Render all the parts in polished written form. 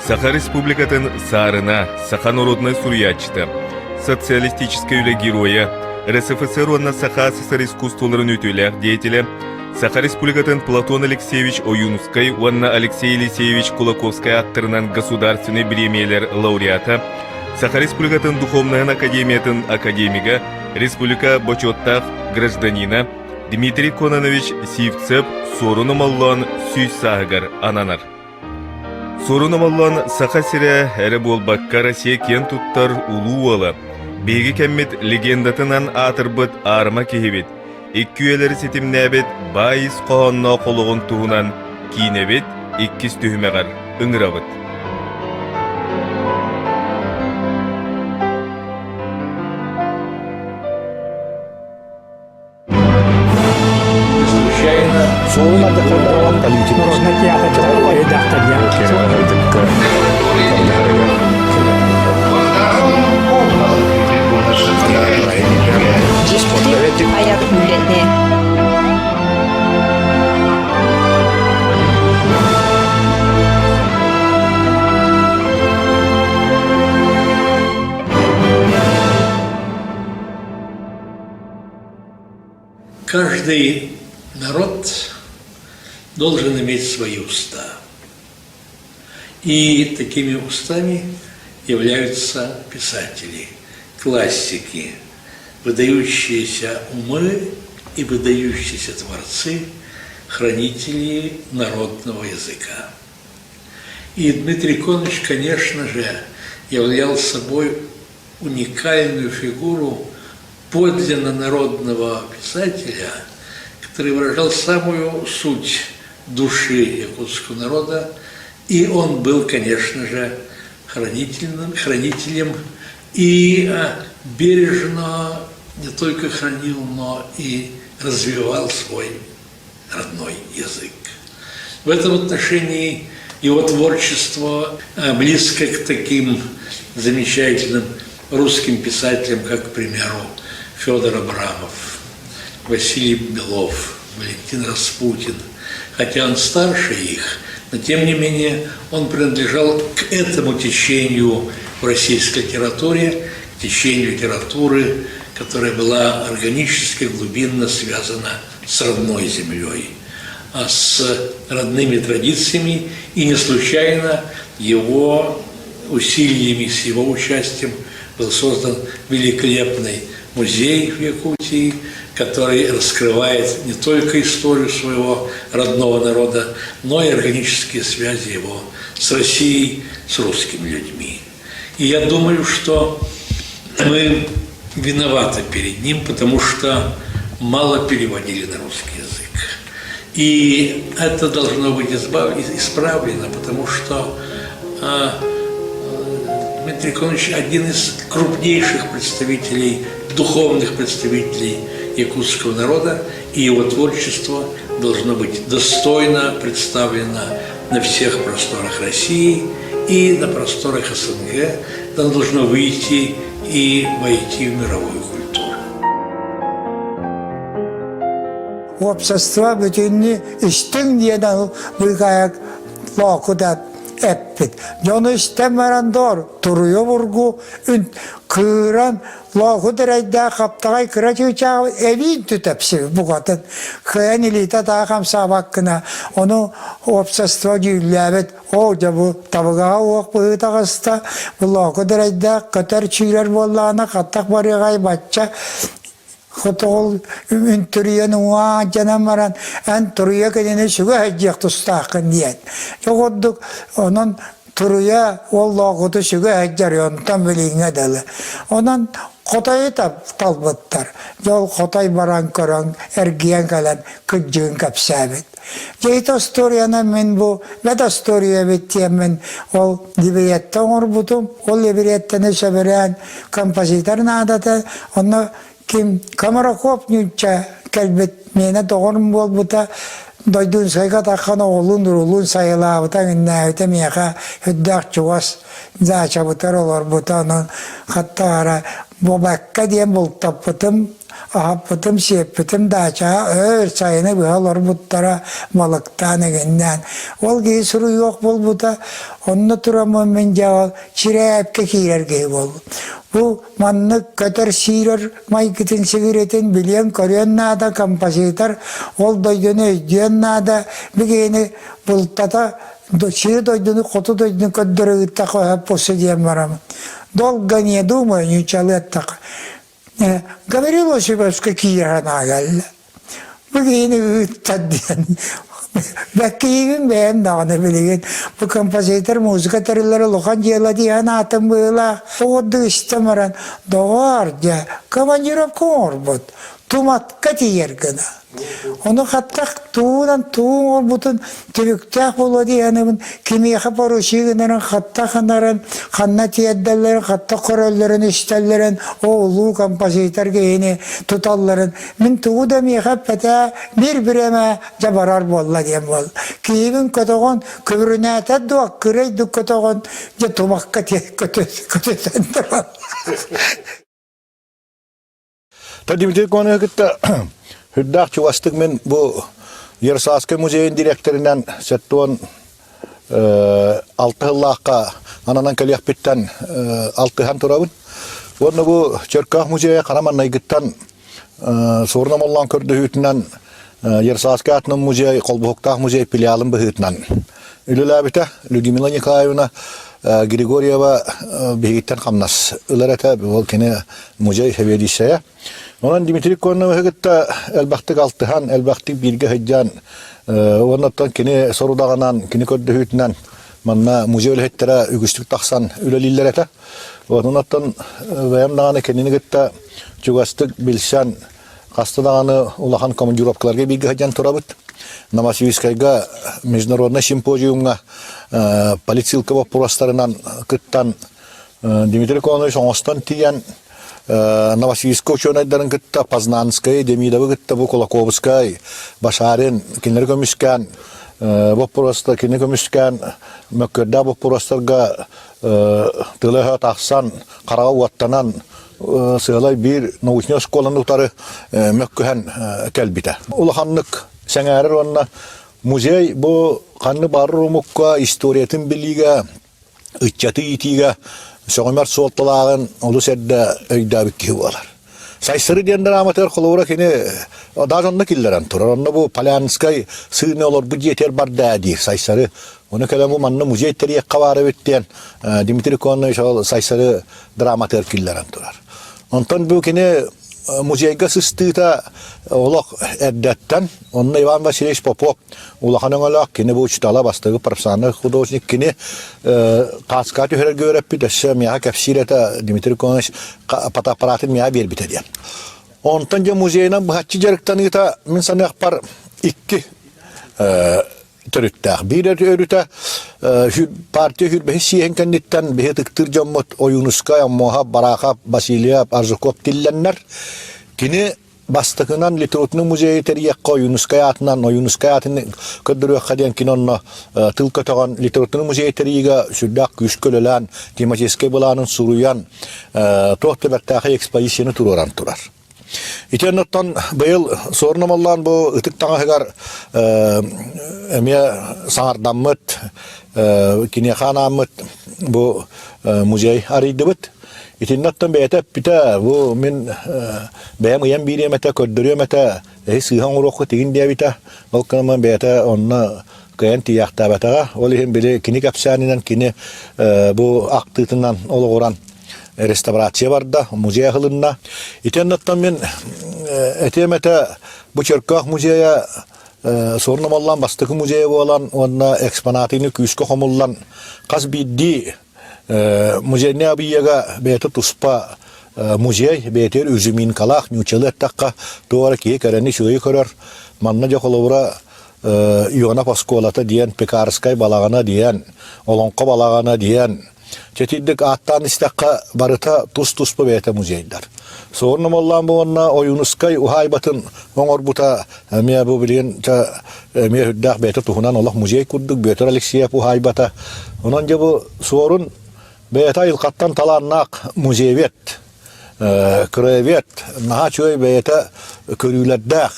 Саха Республикатын Саарына, саха норуодунай суруйааччыта, социалистическай үлэ геройа, РСФСР уонна Саха СССР искусстволарын үтүөлээх деятелэ, Саха Республикатын Платон Алексеевич Ойуунускай уонна Алексей Елисеевич Кулаковскай ааттарынан государственнай бириэмийэлэр лауреата, Саха Республикатын Духовнайын Академиятын академига, республика бочуоттаах гражданина Дмитрий Кононович Сивцев Суорун Омоллоон сүүс сааһыгар ананар. Суорун Омоллоон Саха сирэ эрэ буолбакка Россия киэн туттар улуу уола, биһиги кэммит легендатынан аатырбыт аарыма киһибит, икки үйэлэри ситимнээбит баай ис хоһоонноох олоҕун туһунан киинэбит иккис түһүмэҕэр ыҥырабыт. Дьикти айар үлэни. Каждый народ должен иметь свои уста. И такими устами являются писатели, классики, выдающиеся умы и выдающиеся творцы, хранители народного языка. И Дмитрий Коныч, конечно же, являл собой уникальную фигуру подлинно народного писателя, который выражал самую суть души якутского народа, и он был, конечно же, хранителем, хранителем и бережно не только хранил, но и развивал свой родной язык. В этом отношении его творчество близко к таким замечательным русским писателям, как, к примеру, Федор Абрамов, Василий Белов, Валентин Распутин. Хотя он старше их, но тем не менее он принадлежал к этому течению в российской литературе, к течению литературы, которая была органически глубинно связана с родной землей, а с родными традициями, и не случайно его усилиями, с его участием был создан великолепный музей в Якутии, который раскрывает не только историю своего родного народа, но и органические связи его с Россией, с русскими людьми. И я думаю, что мы виноваты перед ним, потому что мало переводили на русский язык. И это должно быть исправлено, потому что Дмитрий Николаевич один из крупнейших представителей, духовных представителей якутского народа, и его творчество должно быть достойно представлено на всех просторах России и на просторах СНГ. Оно должно выйти и войти в мировую культуру. Уопсастыба бүтүннүү истиҥ диэн быыкаайык лоокута эппит. Дьону истэн баран доор туруйа бургу кыыран лоокут эрэйдээх хаптаҕай кыра чыычааҕы эбиин түтэпсибит букатын кыайан илиитэ таах хамсаабаккына ону уопсастыба дьүүллээбит Оо, дьэ бу табыгаҕа уох быһыы таҕыста, бу лооку дэрэйдээх көтөр сүүрэр буоллаҕына хаттах барыаҕай бачча хотоҕул үнтүрүйэн уҥаа дьанан баран эн туруйа кинини сүгэ сылдьыах тустааххын диэн. Дьэ курдук онон туруйа ол лоокуту сүгэ сылдьар онтон билиҥҥэ дылы. Онон хотойу талбыттар. Дьэ ол хотой баран көрөн эргийэн кэлэн кырдьыгын кэпсээбит. Дьэ ити остуоруйаны мин бу бэт остуоруйа эбит диэммин ол либриэтте оҥорбутум. Ол либриэттени сөбүлээн композитор наадата. Онно ким Комараков нуучча кэлбит миэнэ доҕорум буолбута. Дойдунскайга таххан оҕолуун уруулуун сайылаабыта иҥиннээбитэ миэхэ үрдээх чугас даачабытыгар олорбута. Онон хатта бара Бобакка диэн бултаппытым. Аһаппытым, сиэппитим даачаҕа өр сайыны быһа олорбуттара балыктаан эҥиннээн. Ол киһи суруйуох буолбута, онно тураммын мин дьэ ол чирээпкэ киирэр киһи буолбут. Бу маннык көтөр сиирэр майгытын сигиритин билиэн-көрүөн наада композитор, ол дойдуну өйдүөн наада, бу киһини бултата сири дойдуну, хоту дойдуну көрдөрө ыыттахха өһөп диэн бараммын. Долго не думаю, нууччалыы Гаврил Осиповска киирэн кэллэ. Бу киһини ыыттар диэн. Бэккиибин бэйэм даҕаны билигин. Бу композитор музыка тэриллэр улахан дьыала диэн аатым быһыылаах. Оҕордук истэн баран, доҕоор, дьэ, командировка оҥорбут. Туматка тиийэр гына. Ону хаттах туунан туун оҥорбутун түбүктээх буолуо диэхинэбин кимиэхэ поручи гынарын хаттах ынарын ханна тиэрдэллэрин хаттах көрөллөрүн истэллэрин о улуу композитор киһини туталларын мин тугу да миэхэ эппэтээ биир бириэмэ дьэ барар буолла диэн буолла киһибин көтөҕөн күбүрүнээтэ дуо кырай дук көтөҕөн дьэ тумакка көтүтэн туран. Дмитрий Коновы кытта үрдээх чугастык мин бу Ярославскай музейын директорынан сеттуон алта сыллаахха ананан кэлиэхпиттэн алтыһан турабын. Уонна бу Чөркөөх музейа хара маннайгыттан суорун омоллоон көрдөһүүтүнэн Ярославскай аатынан музей холбоһуктаах музей филиалын быһыытынан үлэлээбитэ. Людмила Николаевна Григорьева биһигиттэн хамнас ылар этэ. Ол кини музей сэбиэдиссэйэ. Онон Дмитрий Конновиһы кытта элбэхтик алтыһан, элбэхтик бииргэ сылдьан, уоннаттан кини сорудаҕынан, кини көрдөһүүтүнэн манна музей үлэһиттэрэ үгүстүк тахсан үлэлииллэр этэ. Онон бэйэм даҕаны кинини кытта чугастык билсэн, хаста даҕаны улахан командировкаларга бииргэ сылдьан турабыт. Новосибирскайга международнай симпозиумҥа политсыылка боппуруостарынан кыттан Дмитрий Кононович оҥостон тиийэн Новосибирскай учуонайдарын кытта Познанскай, Демидовы кытта бу Кулаковскай, Башарин кинилэри көмүскээн боппуруостар кини көмүскээн мөккүөрдээх боппуруостарга тыла-өһө тахсан хараҕа уоттанан сыалай биир научнай оскуоланы утары мөккүһэн кэлбитэ. Улаханнык сэҥээрэр уонна музей бу ханнык баар омукка историятын билиигэ ыччаты иитиигэ сөҕүмэр суолталааҕын олус эрдэ өйдөөбүт киһи буолар. Сайсары диэн драматыгар холобура кини даже онно киллэрэн турар. Онно бу Полянскай сыыны олорбут дьиэтигэр барда диир Сайсары. Ону кэлэн бу манна музей тэрийиэххэ баар эбит диэн Дмитрий Конович ол Сайсары драматыгар киллэрэн турар. Онтон бу кини музейга сыстыыта олох эрдэттэн онно Иван Васильевич Попов улахан өҥөлөөх кини бу учутала бастакы профессиональный художник кини кааска түһэрэргэ үөрэппит өссө миэхэ кэпсиир этэ Дмитрий Конович фотоаппаратын миэхэ биэрбитэ диэн. Онтон дьэ музейынан быһаччы дьарыктаныыта мин саныахпар икки төрүттээх. Биир өрүтэ партия хүрбэһи сиэһин кэнниттэн биһи ытыктыыр дьоммут Ойуунускай, Аммоһап, Барахов, Васильев, Аржаков тиллэннэр кини бастакынан литературный музейы тэрийиэххэ Ойуунускай аатынан Ойуунускай аатын көрдөрүөххэ диэн кини онно тыл көтөҕөн литературный музейы тэрийиигэ сүрдээх күүскэ үлэлээн тематическай былаанын суруйан туох да бэртээхэй экспозицияны туруоран турар. Ити оннуттан быйыл Суорун Омоллоон бу ытык таҥаһыгар эмиэ саҥардаммыт, киниэхэ анааммыт бу музей арыйдыбыт. Итиннэ оттон бэйэтэ эппитэ, бу мин бэйэм ыйан биэриэм этэ, көрдөрүөм этэ, эһи сыыһа оҥоруоххут игин диэбитэ. Ол гынан бэйэтэ онно кыайан тиийээхтээбэтэҕэ. Ол иһин били кини кэпсээнинэн, кини бу ахтыытынан олоҕуран реставрация барда, музей аһылынна. Ити оннуттан мин этиэм этэ, бу Чөркөөх музейа Суорун Омоллоон бастакы музейа буолан уонна экспонатыны күүскэ хомуллан хас биирдии музейный объега бэйэтэ туспа музей, бэйэтигэр изюминкалаах, ньуучалыы эттэххэ, туох эрэ киһи кэрэни үчүгэйи көрөр. Манна дьэ холобура Ионов оскуолата диэн, Пекарскай балаҕана диэн, Олоҥхо балаҕана диэн, Чэтирдик ааттаан истэххэ, барыта тус-туспа бэйэтэ музейдар. Суорун Омоллоон уонна Ойуунускай уһаайбатын оҥорбута эмиэ бу билигин эмиэ үрдээх бэйэтэ туһунан олох музей курдук Бүөтүр Алексеев уһаайбата. Онон дьэ бу Суорун бэйэтэ айылҕаттан талааннаах музеевед. краевед наһаа үчүгэй бэйэтэ көрүүлэрдээх,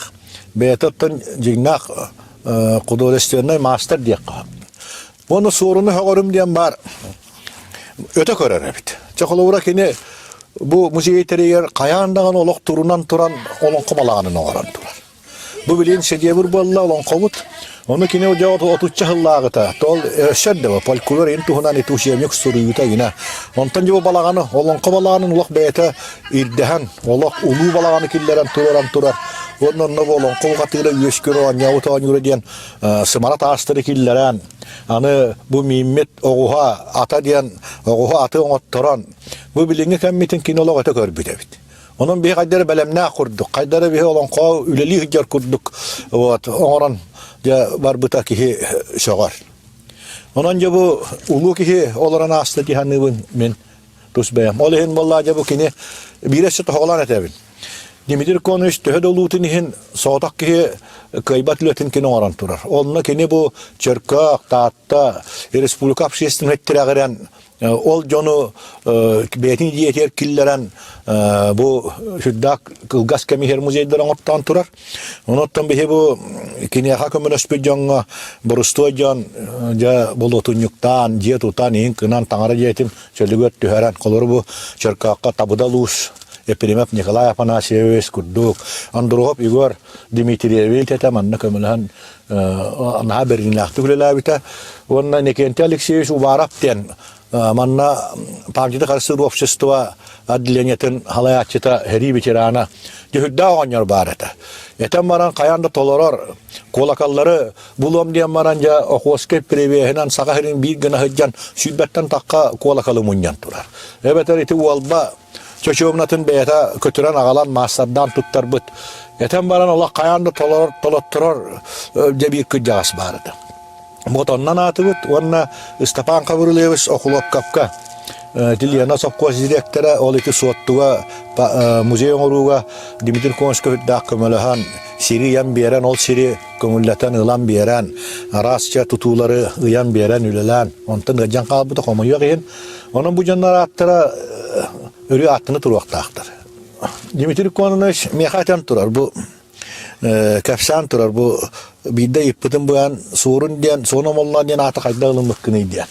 бэйэтэ оттон дьиҥнээх художественнай маастар диэххэ. Уонна суоруну сөҕөрүм диэн баар өтө көрөр эбит. Чэ холобура кини бу музей тэрийэр хайаан даҕаны олох турунан туран олоҥхо балаҕанын оҥорон турар. Бу билигин сэдиэбир буолла олоҥхобут. Ону кини дьэ отучча сыллааҕыта тол өссө эрдэ фольклор ин туһунан ити учебник суруйуута гина. Онтон дьэ бу балаҕаны олоҥхо балаҕанын олох бэйэтэ ирдэһэн олох улуу балаҕаны киллэрэн тураран турар. Уонна онно бу олоҥхо бухатыыра үөскүр оонньообут оонньуура диэн сымара таастары киллэрэн аны бу мииммит оҕуһа ата диэн оҕуһа аты оҥотторон бу билиҥҥи кэммитин кини олох өтө көрбүт эбит. Онон биһи хайдары бэлэмнээх курдук, хайдары биһи олоҥхо үлэлии сылдьар курдук вот, оҥорон дьэ барбыта киһи сөҕөр. Онон дьэ бу улуу киһи олорон ааста дии саныыбын мин тус бэйэм. Ол иһин буоллаа дьэ бу кини биирэ өссө тоһоҕолоон этэбин. Дмитрий Конович төһө да улуутун иһин соҕотох киһи кыайбат үлэтин кини оҥорон турар. Онно кини бу Чөркөөх, Таатта, республика общественнай тирэҕирэн Ол дьону бэйэтин идиэтигэр киллэрэн бу сүрдээх кылгас кэм иһэр музейдар оҥортоон турар. Онуттан биһи бу киниэхэ көмөлөспүт дьоҥҥо борустуой дьон дьэ болуотунньуктаан, дьиэ тутан, иһин кынан таҥара дьиэтин чөлүгэр түһэрэн, холору бу Чөркөөххө Табыдал уус Епифимов Николай Афанасьевич курдук, Андрухов Егор Дмитриевич этэ манна көмөлөһөн наһаа бэриниилээхтик үлэлээбитэ. Уонна Никентий Алексеевич Уваров диэн манна памятник харыстыыр общество отделениетын халайааччыта сэрии ветерана дьүһүрдээх оҕонньор баар этэ. Этэн баран хайаан да толорор куолакаллары булуом диэн баран дьэ Охуоскай привеһинэн Саха сирин биир гына сылдьан сүүрбэттэн тахха куолакалы мунньан турар. Эбэтэр ити уолба чочуобунатын бэйэтэ көтүрэн аҕалан маастардаан туттарбыт. Этэн баран олох хайаан да толорор, толотторор дьэ биир кырдьаҕас баар этэ. Мотоннан аатыбыт уонна Ыстапаан Хабырылевич Охлопковка Лена сопхуос директора ол ити Суоттуга музей оҥорууга Дмитрий Консков үрдээх көмөлөһөн сири ыйан биэрэн ол сири көҥүллэтэн ылан биэрэн араас ча тутуулары ыйан биэрэн үлэлээн онтон ыалдьан хаалбыта хомойуох иһин Онон бу дьоннор ааттара өрүү ааттана туруохтаахтар. Дмитрий Кононович миэхэ этэн турар бу кэпсээн турар бу биирдэ ыйыппытым быан Суорун диэн Суон Омоллоон диэн аата хайдах ылыммыккыный диэн.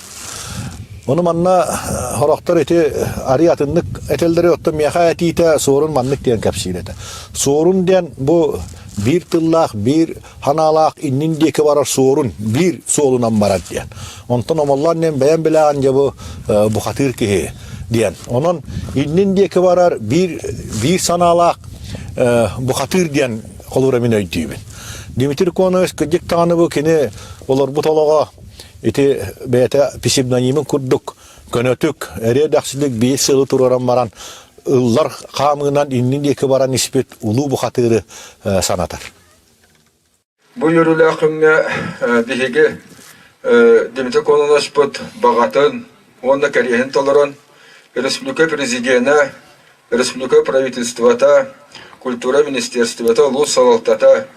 Ону манна хорохтор ити арый атыннык этэллэри оттон миэхэ этиитэ Суорун маннык диэн кэпсиир этэ. Суорун диэн бу биир тыллаах биир ханаалаах иннин диэки барар суорун биир суолунан барар диэн. Онтон Омоллоон диэн бэйэм билэҕин дьэ бу бухатыыр киһи диэн. Онон иннин диэки барар биир биир санаалаах бухатыыр диэн холуура мин өйдүүбүн. Дмитрий Конович кырдьык даҕаны бу кини олорбут олоҕо ити бэйэтэ псевдонимын курдук көнөтүк, эриэ-дэхсилик биир сылы туруоран баран ыллар хаамыынан иннин диэки баран испит улуу бухатыыры санатар. Бу үөрүүлээх күҥҥэ биһиги Дмитрий Кононовичпыт баҕатын уонна кэриэһин толорон республика президенэ, республика правительствота, культура министерствота, улуус салалтата,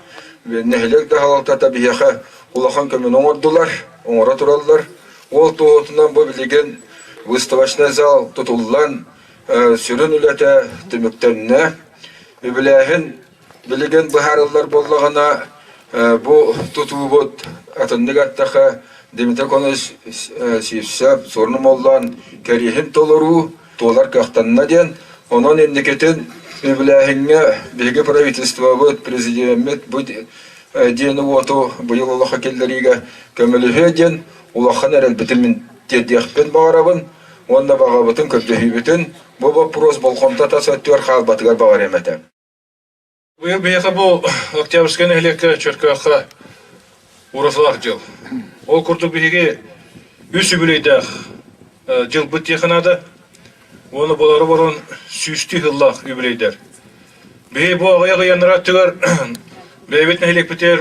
нэһилиэк дьаһалтата биһиэхэ улахан көмөнү оҥордулар, оҥоро тураллар. Ол туоһутунан бу билигин выставочнай зал тутуллан сүрүн үлэтэ түмүктэннэ. Үбүлээһин Билигин быһаарыллар буоллаҕына, бу тутуубут атыннык эттэххэ, Дмитрий Конович Сивцев суорун омоллоон кэриэһин толоруу туолар кыахтанна диэн, онон инникитин үбүлээһиҥҥэ биһиги правительствобыт, президеммит бу дьиэни-уоту быйыл олоххо киллэриигэ көмөлөһүө диэн улахан эрэлбитин мин тиэрдиэхпин баҕарабын уонна баҕабытын көрдөһүүбүтүн бу боппуруос болҕомто тас өттүгэр хаалбатыгар баҕарыам этэ. Быйыл биһиэхэ бу Октябрьскай нэһилиэккэ Чөркөөххө уратылаах дьыл. Ол курдук биһиги үс үбүлүөйдээх дьылбыт диэххэ наада. Уонна болары борон сүүстүү сыллаах үбүлүөйдэр. Биһиги бу аҕыйах ыйаннара өттүгэр бэйэбит нэһилиэкпитигэр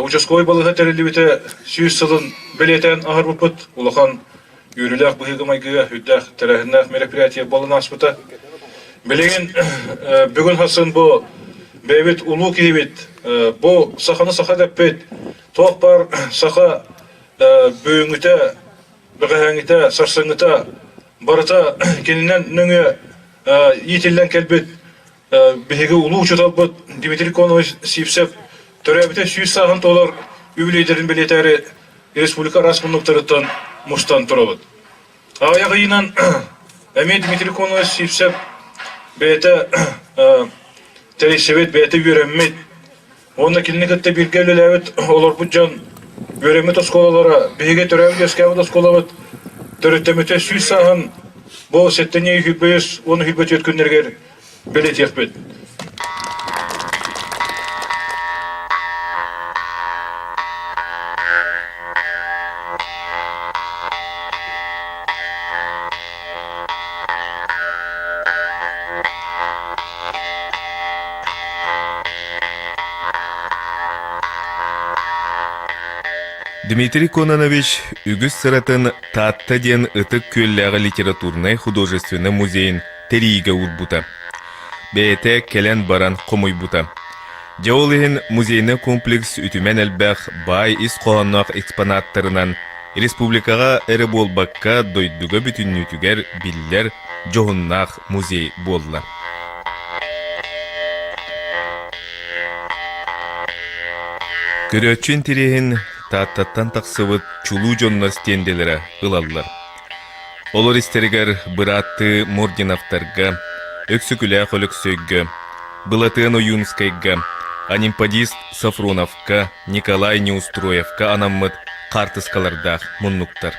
участковай балыыһа тэриллибитэ 100 сылын бэлиэтээн аһарбыппыт. Улахан үөрүүлээх быһыыга-майгыга үрдээх тэрээһиннээх мероприятие буолан ааспыта. Билигин бүгүн хассын бу бэйэбит улуу киһибит бу саханы саха дэппит туох баар саха бүгүҥҥүтэ, бэҕэһээҥҥитэ, сарсыҥҥыта барыта кининэн нөҥүө. иитиллэн кэлбит биһиги улуу учууталбыт Дмитрий Конович Сивцев төрөөбүтэ 100 сааһын туолар үбүлүөйдэрин бэлиэтээри республика араас муннуктарыттан мустан турабыт. Аҕыйах ыйынан эмиэ Дмитрий Конович Сивцев бэйэтэ тэрийсибит, бэйэтэ үөрэммит Уонна кинини кытта бииргэ үлэлээбит олорбут дьон үөрэммит оскуолалара, биһиги төрөөбүт-үөскээбит оскуолабыт төрүттэммитэ 100 сааһын бу сэттэнии 105 уонна 104 күннэригэр бэлиэтиэхпит. Дмитрий Кононович үгүс сыратын Таатта диэн Ытык Күөллээҕи литературнай художественнай музейын тэрийиигэ уурбута. Бэйэтэ кэлэн баран хомуйбута. Дьэ ол иһин музейнай комплекс үтүмэн элбэх баай ис хоһоонноох экспонаттарынан республикаҕа эрэ буолбакка дойдуга бүтүннүүтүгэр биллэр дьоһуннаах музей буолла. Көрөөччү интэриэһин Тааттаттан тахсыбыт чулуу дьоннор стендэлэрэ ылаллар. Олор истэригэр бырааттыы Мординовтарга, Өксөкүлээх Өлөксөйгө, Былатыан Ойуунскайга, Анемподист Софроновка, Николай Неустроевка анаммыт хаартыскалардаах муннуктар.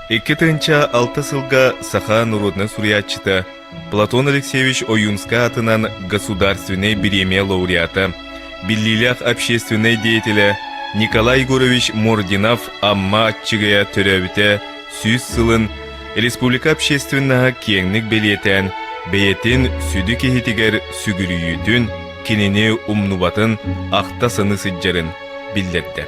2006 сылга саха норуодунай суруйааччыта Платон Алексеевич Ойуунскай аатынан Государственнай бириэмийэ лауреата, биллиилээх общественнай деятелэ Николай Егорович Мординов Амма Аччыгыйа төрөөбүтэ 100 сылын республика общественноһа киэҥник бэлиэтээн, бэйэтин сүдү киһитигэр сүгүрүйүүтүн, кинини умнубатын ахта-саныы сылдьарын биллэрдэ.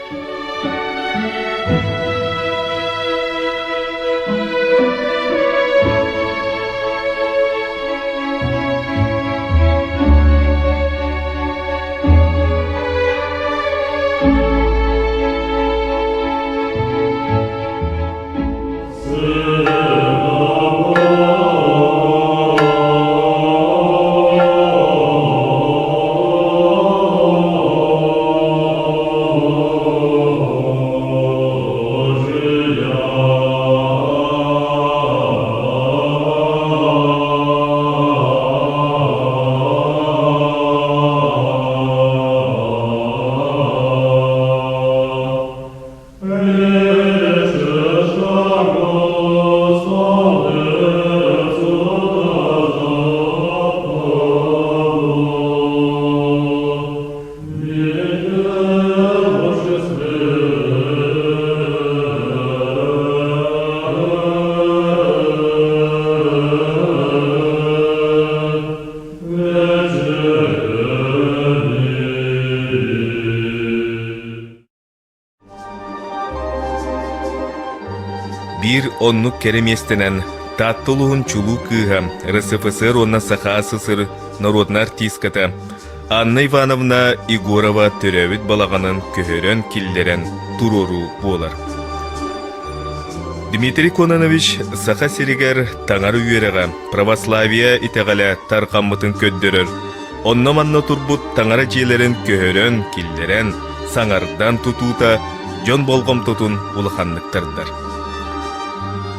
Биир оннук кэрэ миэстэнэн Таатта улууһун чулуу кыыһа, РСФСР уонна Саха СССР народнай артистката Анна Ивановна Егорова төрөөбүт балаҕанын көһөрөн киллэрэн туруоруу буолар. Дмитрий Кононович Саха сиригэр таҥара үөрэҕэ, православие итэҕэлэ тарҕаммытын көрдөрөр Онно-манна турбут таҥара дьиэлэрин көһөрөн, киллэрэн, саҥардан тутуута дьон болҕомтотун улаханнык тардар.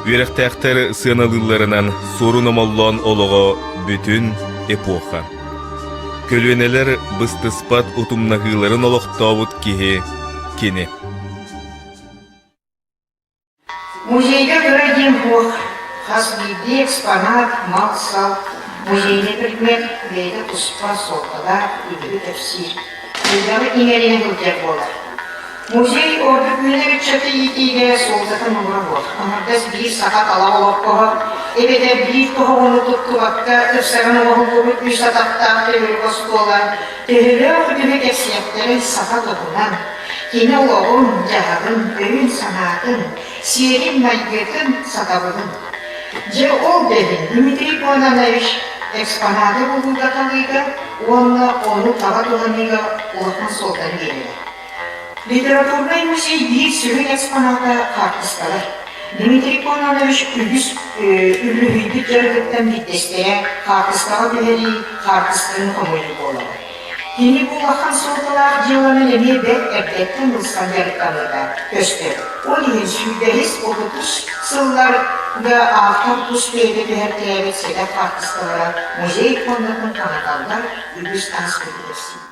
Үөрэхтээхтэр сыаналыылларынан Суорун Омоллоон олоҕо бүтүн эпоха. Көлүөнэлэр быстыспат утумнаһыыларын олохтообут киһи кини. Музейга кыра диэн суох, хас биирдии экспонат, мал-сал, музейный предмет бэйэтэ туспа суолталаах үтүө кэпсиир, элбэҕи иҥэринэ сылдьар буолар. Музей ордук үүнэр ыччаты иитиигэ суолтата муҥура суох. Аҥардас биир саха талах олоппоһо эбэтэр биир тоһоҕону туттубакка ыпсаран оҥоһуллубут үс атахтаах төгүрүк остуола төһөлөөх үтүө кэпсиэхтэрин саха туһунан, Кини олоҕун, дьаһалын, өйүн-санаатын, сиэрин-майгытын, сатабылын. Дьэ ол да иһин Дмитрий Кононович экспонаты булууга талыыга уонна ону таба туһаныыга улахан суолтаны биэрэрэ. Литературнай музей биир сүрүн экспоната хаартыскалар. Дмитрий Кононович үгүс үлүһүйбүт дьарыгыттан биирдэстэрэ хаартыскаҕа түһэрии, хаартысканы хомуйуу буолар. Кини бу улахан суолталаах дьыаланан эмиэ бэрт эрдэттэн ылсан дьарыктаммыта көстөр. Ол иһин сүүрбэһис, отутус сылларга автор тус бэйэтэ түһэртээбит сэдэх хаартыскалара музей фондатын хаҥаталлар, үгүс ааспыты кэпсиир.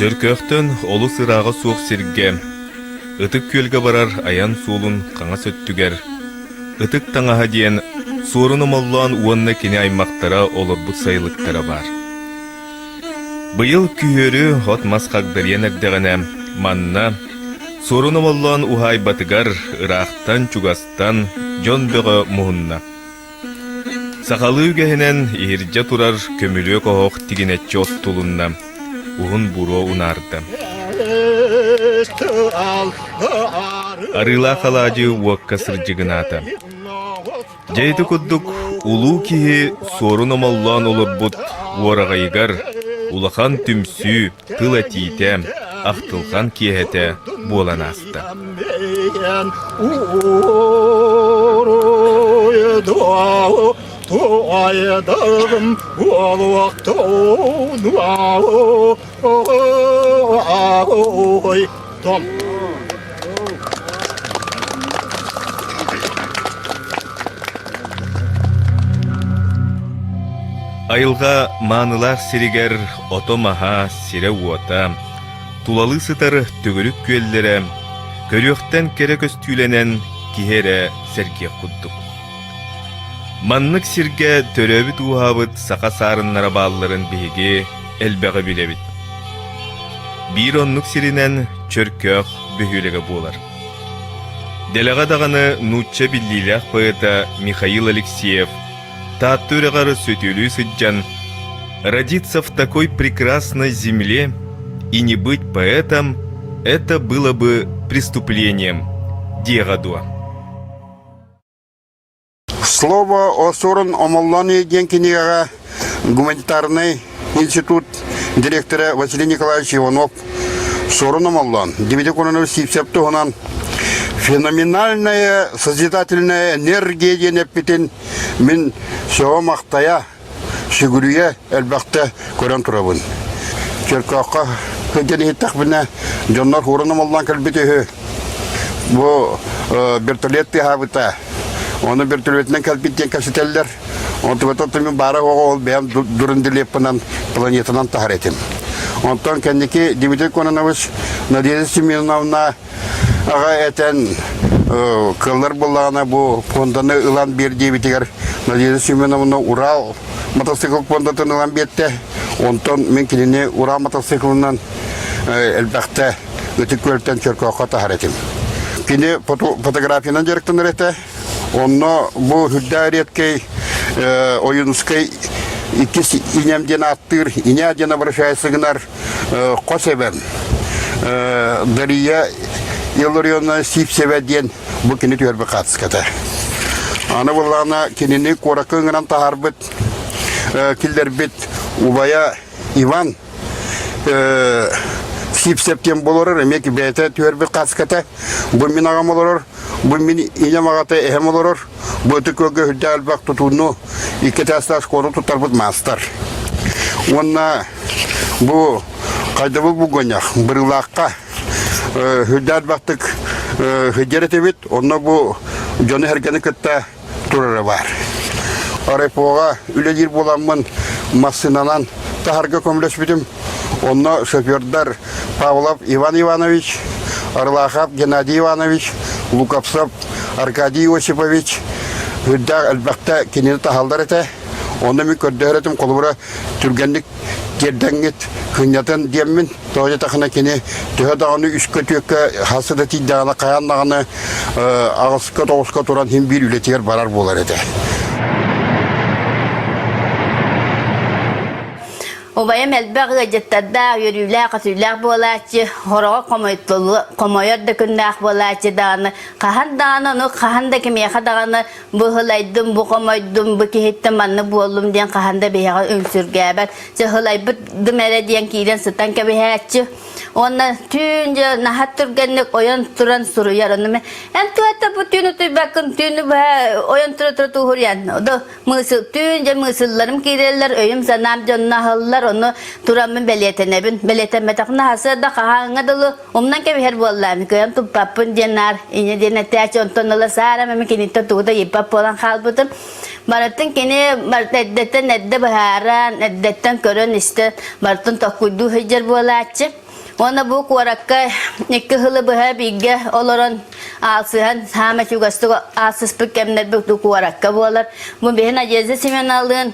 Чөркөөхтөн олус ырааҕа суох сиргэ Ытык Күөлгэ барар айан суолун хаҥас өттүгэр Ытык таҥаһа диэн Суорун Омоллоон уонна кини аймахтара олорбут сайылыктара баар. Быйыл күһүөрү от-мас хагдарыйан эрдэҕинэ, манна Суорун Омоллоон уһаайбатыгар ыраахтан-чугастан дьон бөҕө муһунна. Сахалыы үгэһинэн иһирдьэ турар көмүлүөк оһох тигинэччи оттулунна, уһун буруо унаарда. Арыылаах алаадьы уокка сырдьыгынаата. Дьэ ити курдук улуу киһи Суорун Омоллоон олорбут уораҕайыгар улахан түмсүү, тыл этиитэ, ахтылҕан киэһэтэ буолан ааста. Айылҕа маанылаах сиригэр ото-маһа, сирэ-уота, тулалыы сытар төгүрүк күөллэрэ көрүөхтэн кэрэ көстүүлэнэн киһи эрэ сэргиэх курдук. Маннык сиргэ төрөөбүт-ууһаабыт саха саарыннара баалларын биһиги элбэҕи билэбит. Биир оннук сиринэн Чөркөөх бөһүөлэгэ буолар. Дэлэҕэ даҕаны нуучча биллиилээх поэта Михаил Алексеев Таатта үрэҕэр сөтүөлүү сылдьан «Родиться в такой прекрасной земле и не быть поэтом – это было бы преступлением» диэҕэ дуо? Слово о Сурун Омоллоне диэн кинигэҕэ гуманитарнай институт директора Василий Николаевич Иванов Сурун Омоллоон Дмитрий Кононович Сивцев туһунан феноменальная созидательная энергия диэн эппитин мин сөҕө-махтайа сүгүрүйэ элбэхтэ көрөн турабын. Чөркөөххө сылдьан иһиттэхпинэ, дьоннор хууран омоллоон кэлбит үһү. Бу вертолет тыаһаабыта. Ону вертолетынан кэлбит диэн кэпсэтэллэр. Онтубата мин баара оҕо ол бэйэм дурунделеппынан планетанан таһар этим. Онтон кэнники Дмитрий Кононович Надежда Семеновна аҕа этэн кыаллар буоллаҕына бу фонданы ылан биэр диэбитигэр Надежда Семеновна Урал мотоцикл фондатын ылан биэртэ. Онтон мин кинини Урал мотоциклынан элбэхтэ Ытык Күөлтэн Чөркөөххө таһар этим. Кини фотографиянан дьарыктанар этэ. Онно бу үрдээх редкэй Ойуунускай иккис инэм диэн ааттыыр, иня диэн обращается гынар хос эбэм Дария Илларионовна Сивцева диэн бу кини түһэрбит хаартыската. Аны буоллаҕына кинини куоракка ыҥыран таһаарбыт, киллэрбит убайа Иван Сивцев диэн болорор, эмиэ бэйэтэ түһэрбит хаартыската. Бу мин аҕам олорор, бу мин ийэм аҕата эһэм олорор. Бу ытык күөлгэ үрдээх элбэх тутууну икки этээстээх школа туттарбыт маастар. Уонна бу хайдабыл булгунньах Бырылаахха үрдээх элбэхтик сылдьар этибит. Онно бу дьону-сэргэни кытта турара баар. Райпоҕа үлэлиир буоламмын массыынанан таһарга көмөлөспүтүм. Онно шофердар Павлов Иван Иванович, Орлахов Геннадий Иванович, Луковцев Аркадий Осипович үрдээх элбэхтэ кинини таһаллар этэ. Онно мин көрдөһөр этим, холобура, түргэнник тиэрдэҥҥит кынньатын диэммин, тоҕо диэтэххинэ кини төһө даҕаны үскэ-түөккэ хасса да тиийдэҕинэ хайаан даҕаны аҕыска-тоҕуска туран син биир үлэтигэр барар буолар этэ. Убайым элбэх ыалдьыттардаах, үөрүүлээх-көтүүлээх буолааччы, хороҕо хомойор да күннээх буолааччы даҕаны, хаһан даҕаны ону хаһан да кимиэхэ даҕаны бу ыһылайдым, бу хомойдум, бу киһиттэн маннык буоллум диэн хаһан да биһиэхэ үҥсүргээбэт. Чыһылайбыт дым эрэ диэн киирэн сытан кэбиһээччи. Уонна түүн дьэ наһаа түргэнник ойон туран суруйар. Ону мен эн туһата бу түүн утуйбаккын түүнү быһа ойон тура тура тууһуруйан. Мыысыл түүн дьэ мыысылларым киирэллэр, өйүм-санаам дьонно аһыллар, ону тураммын бэлиэтэнэбин. Бэлиэтэммэтэхпинэ сарсыарда хаһааҥҥа дылы умнан кэбиһэр буоллаан, кыайан туппаппын диэн наар иньэ диэн этээччи, онтон ыла саарам эми киниттэн тугу да ыйыппат буолан хаалбытым. Барытын кини барыта эрдэттэн эрдэ быһааран, эрдэттэн көрөн-истэн барытын толкуйдуу сылдьар буолааччы. Уонна бу куоракка икки сылы быһа бииргэ олорон аалсыһан саамай чугастык аалсыспыт кэмнэрбит бу куоракка буолар. Бу биһи Надежда Семеновналыын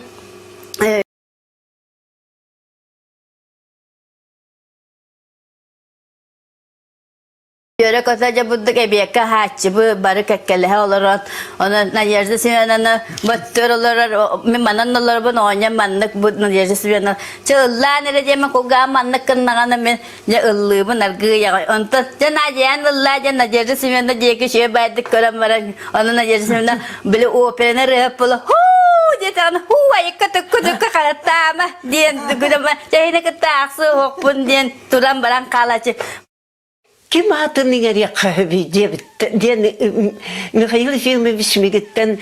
Үөрэ-көтө дьэ бурдук эбиэккэ аһааччыбы бары кэккэлэһэ олорон, онон Надежда Семеновна бөттөр олорор, мин манан олоробун, оҕонньор маннык бу Надежда Семеновна чэ ыллаан эрэ диэмэ кулгаам маннык гыннаҕына мин дьэ ыллыыбын аргыый аҕай. Онтон дьэ Надяан ыллаа диэн Надежда Семеновна диэки үчүгэй баайдык көрөн баран, ону Надежда Семеновна били операны ырыаһыт буола хуу диэтэҕинэ хуу айыкка түккү түккү хараттаама диэн чэһини кытта аахсыы оһохпун диэн туран баран хаалааччы. Ким аатын иҥэриэххэ сөбүй диэбит диэн Михаил Ефимович мигиттэн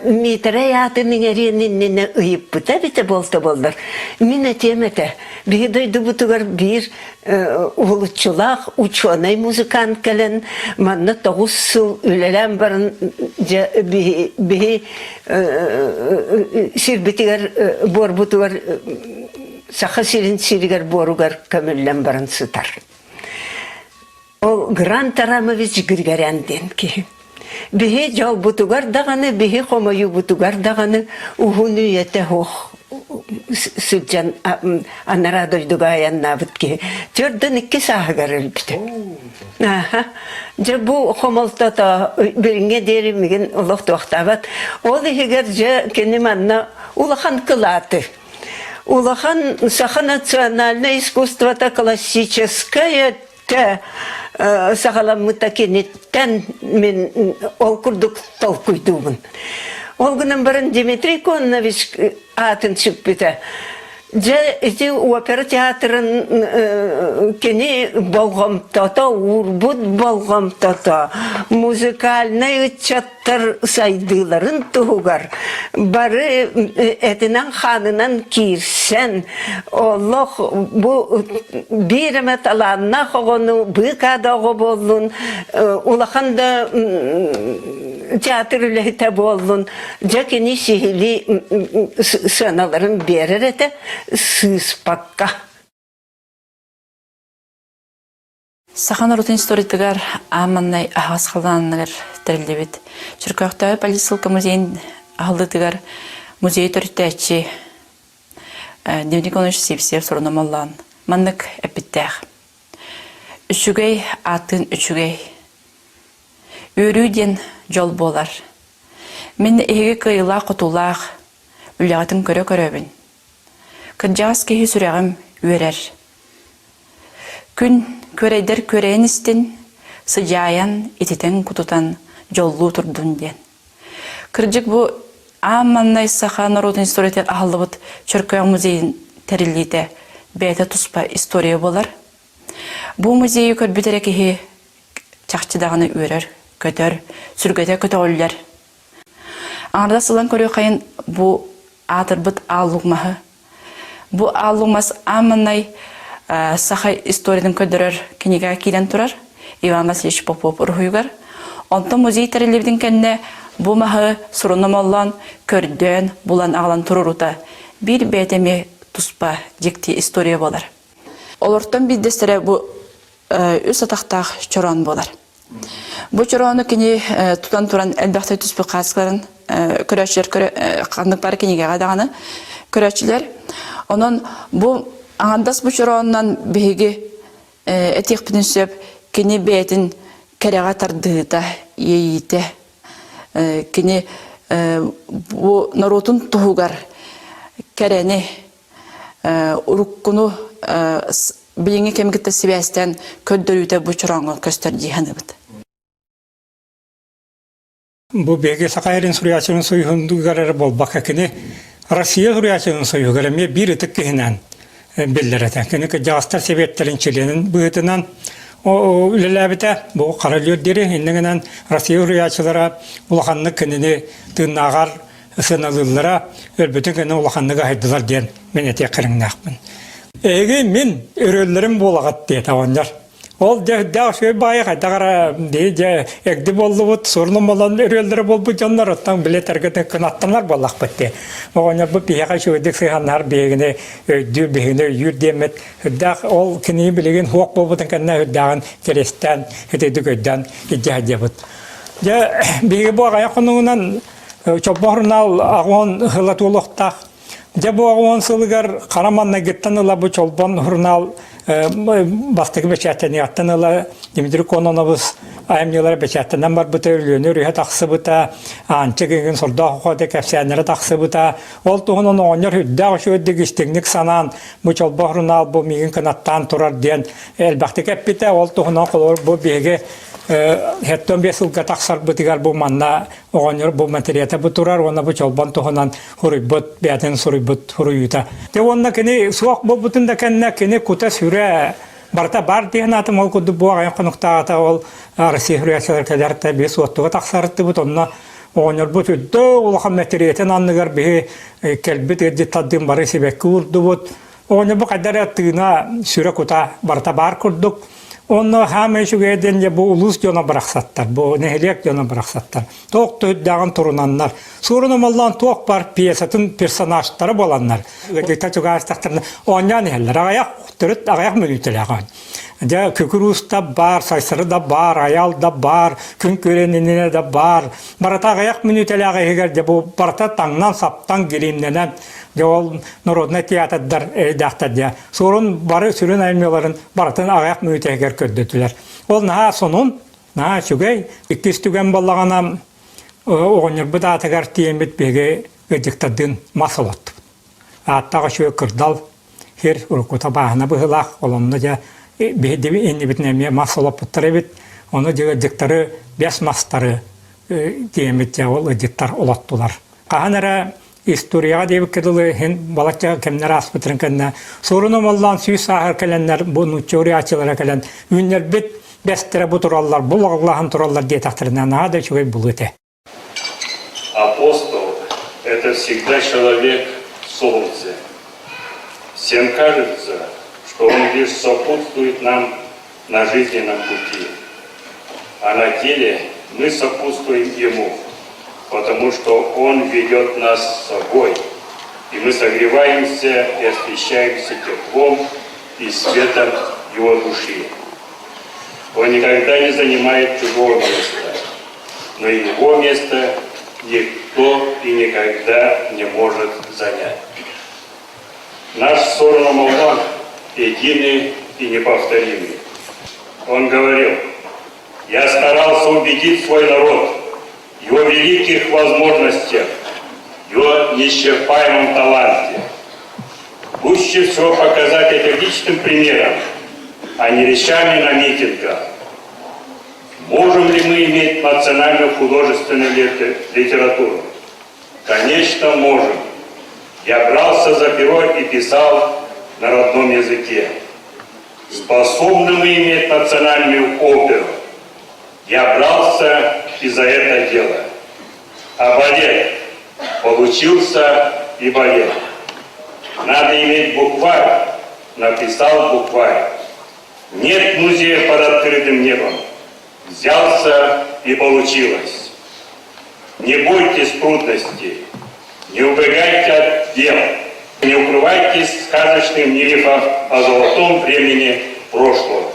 Миитэрэй аатын иҥэриэн иннинэ ыйыппыта эбитэ буолта буоллар. Мин этиэм этэ, биһи дойдубутугар биир уһулуччулаах учуонай музыкант кэлэн манна 9 сыл үлэлээн баран дьэ биһи, биһи сирбитигэр буорбутугар Саха сирин сиригэр буоругар көмүллэн баран сытар. Ол Грант Тарамович Григорян диэн киһи. Биһи дьолбутугар даҕаны, биһи хомойуубутугар даҕаны уһун үйэтэ суох сылдьан анараа дойдуга айаннаабыт киһи. Төрдөн икки сааһыгар өлбүтэ. Аха. Дьэ бу хомолтото билиҥҥэ диэри мигин олох туохтаабат. Ол иһигэр дьэ кини манна улахан кылааты Улахан саха национальнай искусствота классическай өттө саҕаламмыта киниттэн мин ол курдук толкуйдуубун. Ол гынан баран Дмитрий Коннович аатын сүкпүтэ. Дьэ ити опера театрын кини болҕомтото, уурбут болҕомтото музыкальнай ыччат сайдыыларын туһугар бары этинэн-хаанынан киирсэн, олох бу биир эмэ талааннаах оҕону быыкаа да оҕо буоллун, улахан да театр үлэһитэ буоллун, дьэ кини сиһилии сыаналарын биэрэр этэ сыыспакка. Саха норуотун историятыгар аан маҥнай аһаҕас халлааныгар тэриллибит Чөркөөхтөөҕү политсыылка музейын аһыллыытыгар музейы төрүттээччи Дмитрий Николаевич Сивцев сурунамаллаан маннык эппиттээх. Үчүгэй ааттыын үчүгэй. Үөрүү диэн дьол буолар. Мин эһиги кыайыылаах-хотуулаах үлэҕитин көрө-көрөбүн. Кырдьаҕас киһи сүрэҕим үөрэр. Күн күөрэйдэр күөрэйэн истин, сыдьаайан, ититэн-кутутан дьоллуу турдун диэн. Кырдьык бу аан маҥнай саха норуотун историятыгар аһыллыбыт Чөркөөх музейын тэриллиитэ бэйэтэ туспа история буолар. Бу музейы көрбүт эрэ киһи чахчы даҕаны үөрэр, көтөр, сүргэтэ көтөҕүллэр. Аҥардас ылан көрүөххэйин бу аатырбыт аал маһы Бу аал мас аан маҥнай саха историятын көрдөрөр кинигэ киирэн турар Иван Васильевич Попов уруһуйугар. Онтон музей тэриллибитин кэннэ бу маһы сурунамоллоон көрдөөн булан аҕалан туруорута биир бэйэтэ эмиэ туспа дьикти история буолар. Олортон биирдэстэрэ бу үс атахтаах чороон буолар. Бу чороону кини тутан туран элбэхтик түспүт хааскаларын көрөөччүлэр ханнык бары кинигэҕэ даҕаны көрөөччүлэр. Онон бу аҥардас бу чороонунан биһиги этиэхпитин сөп кини бэйэтин кэрэҕэ тардыһыыта, иэйиитэ кини бу норуотун туһугар кэрэни уруккуну билиҥҥи кэми кытта сибээстээн көрдөрүүтэ бу чорооҥҥо көстөр дии саныыбыт. Бу биһиги Саха сирин суруйааччыларын союһугар эрэ буолбакка, кини Россия суруйааччыларын союһугар эмиэ биир ытык киһинэн биллэр этэ. Кини кырдьаҕастар сэбиэттэрин чилиэнин быһыытынан үлэлээбитэ. Бу хара өлүөр диэри иннигинэн Россия суруйааччылара улаханнык кинини тыыннааҕар сыаналыыллара, өлбүтүн кэннэ улаханнык аһайдылар диэн мин этиэх кэриҥнээхпин. Эһиги мин өрүөллэрим буолаҕыт диэтэ оҕонньор. Ол дьэ үчүгэй баайы хайдах эрэ биһи дьэ эгди буоллубут, сурунун болон өрүөллэрэ буолбут дьоннор оттон билетэргэ кынаттанар буоллахпыт дии. Оҕонньорбут биһиэхэ үчүгэйдик сыһыаннаһар биһигини өйдүүр, биһигини өйүүр диэммит үрдээх ол кинини билигин суох буолбутун кэннэ үрдээҕин кэриэстээн, итийдик өйдөөн илдьэ сылдьабыт. Дьэ биһиги бу аҕыйах хонугунан Чолбон сурунаал аҕыон сыла туолуохтаах. Дьэ бу аҕыон сылыгар хара маннайгыттан ыла бу Чолбон сурунаал бастакы бэчээттэниэҕиттэн ыла Дмитрий Кононович айымньылара бэчээттэнэн барбыта, Өлүөнэ өрүһэ тахсыбыта, Аанчык игин сордоох охота кэпсээннэрэ тахсыбыта. Ол туһунан оҕонньор үрдээх үчүгэйдик истиҥник санаан бу Чолбон сурунаал бу миигин кынаттаан турар диэн элбэхтик эппитэ. Ол туһунан холобур бу биһиги 75 сылга тахсарбытыгар бу манна оҕонньор бу мэтириэтэ бу турар уонна бу чолбон туһунан суруйбут бэйэтин суруйбут суруйуута. Те уонна кини суох буолбутун да кэннэ кини кута-сүрэ барыта бар диэн аатым ол курдук бу аҕыйах хонуктааҕыта ол Россия суруйааччылар кэлэртэ биэс уоттуга тахсарыттыбыт онно оҕонньорбут үрдэ улахан мэтириэтин анныгар биһи кэлбит ыалдьыттардыын бары сибэкки уурдубут. Оҕонньорбу хайда эрэ тыына сүрэ кута барыта баар курдук. Онно хаамай үчүгэйэ диэн дьэ бу улуус дьоно барахсаттар, бу нэһилиэк дьоно барахсаттар. Туох да үрдээҕин турунаннар, суорун омоллоон туох бар пьесатын персонажтара буоланнар, ыалдьыттар чугаастахтарына оонньоон иһэллэр. Аҕыйах төрүт аҕыйах мүнүүтэлээх оон. Дьэ күкүр уус да баар, сайсары да баар, айал да баар, күн күрэнинэ да баар. Барыта аҕыйах мүнүүтэлээх иһигэр дьэ бу барыта таҥнан-саптан, гириимнэнэн, дьэ ол народнай театрдар эйдээхтэр дьэ. Суорун бары сүрүн айымньыларын барытын аҕыйах мүнүүтэтигэр көрдөтүлэр. Ол наһаа сонун, наһаа үчүгэй. Иккис түгэн буоллаҕына, оҕонньорбут аатыгар тиийэммит биһиги ыалдьыттардыын мас олоттубут. Ааттаах үчүгэй кырдал сир уруккута бааһына быһыылаах, ол онно дьэ биһиги иннибитин эмиэ мас олоппуттар эбит. Ону дьэ ыалдьыттары бэс мастары тиийэммит дьэ ол ыалдьыттар олоттулар. Хаһан эрэ историяҕа диэбиккэ дылы иһин балачча кэмнэр ааспыттарын кэннэ суорун омоллоон сүүс сааһар кэлэннэр бу нуучча уруйааччылара кэлэн үүннэрбит бэстэрэ бу тураллар бу лаҕылаһан тураллар диэтэхтэринэ наһаа да үчүгэй булуо этэ. Апостол – это всегда человек солнце. Всем кажется, что он лишь сопутствует нам на жизненном пути. А на деле мы сопутствуем ему, потому что он ведет нас с собой, и мы согреваемся и освещаемся теплом и светом его души. Он никогда не занимает чужого места, но его место никто и никогда не может занять. Наш Сорон Омоллоон единый и неповторимый. Он говорил, я старался убедить свой народ в его великих возможностях, его неисчерпаемом таланте. Пуще всего показать это личным примером, а не речами на митингах. Можем ли мы иметь национальную художественную литературу? Конечно, можем. Я брался за перо и писал на родном языке. Способны мы иметь национальную оперу. Я брался и за это дело. А балет получился и балет. Надо иметь букварь, написал букварь. Нет музея под открытым небом. Взялся и получилось. Не бойтесь трудностей, не убегайте от дел, не укрывайтесь сказочным мифом о золотом времени прошлого.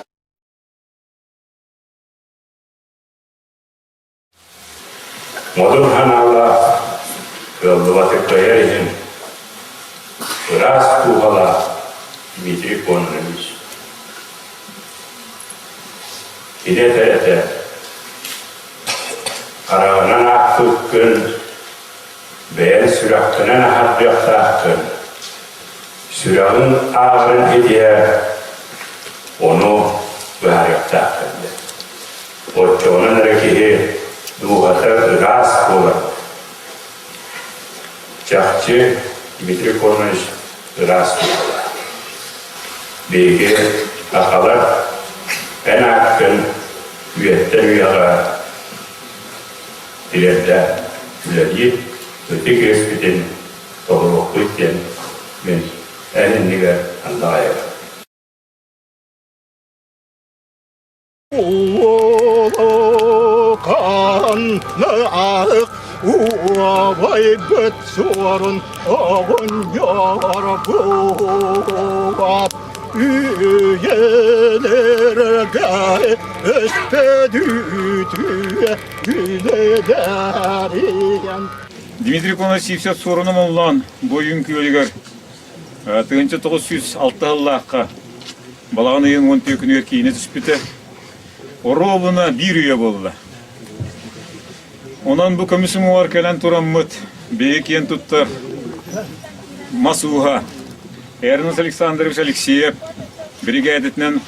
Модун санаалаах, кыаллыбаты кыайар иһин ыраас дууһалаах Дмитрий Кононович. Кини этэр этэ, хараҕынан аахпыккын, бэйэҥ сүрэххинэн аһардыахтааххын, сүрэҕиҥ ааҕарын ситиһэр, ону быһаарыахтааххын диэн. Оччоҕунан эрэ киһи дууһата ыраас буолар. Чахчы Дмитрий Кононович ыраас дууһалаах. Биһиги сахалар эн ааккын үйэттэн үйэҕэ тириэрдэ үлэлиир ытык иэспитин толоруохпут диэн мин эн иннигэр андаҕайабын. Улахан уобайбыт суорун оҕонньор буолат үйэлэргэ өспөт үтүө үлэлэриэн Дмитрий Конович Сивцев суоруна моллоон бу ойун күөлүгэр 1906 сыллаахха Балаҕан ыйын 14 күнүгэр киинэ түспүтэ. Оруобуна биир үйэ буолла. Онон бу көмүс уҥуоҕар кэлэн тураммыт, биһиги киэн туттар мас ууһа Эрнст Александрович Алексеев биригээдэтинэн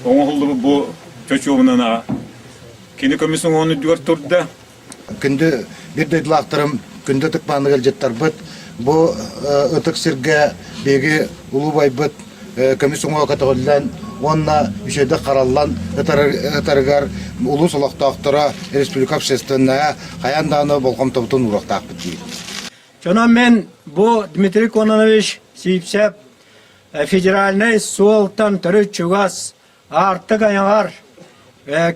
оҥоһуллубут бу чочуобунан кини көмүс уҥуоҕун үрдүгэр турда. Күндү биир дойдулаахтарым, күндү ытык мааны ыалдьыттарбыт, бу ытык сиргэ биһиги улуу убайбыт көмүс уҥуоҕа көтөҕүллэн уонна үчүгэйдик хараллан ытарыгар улуус олохтоохторо, республика общественноһа хайаан даҕаны болҕомтобутун ууруохтаахпыт диир. Онон мин бу Дмитрий Кононович Сивцев федеральнай суолтан төрүт чугас аартык айаҕар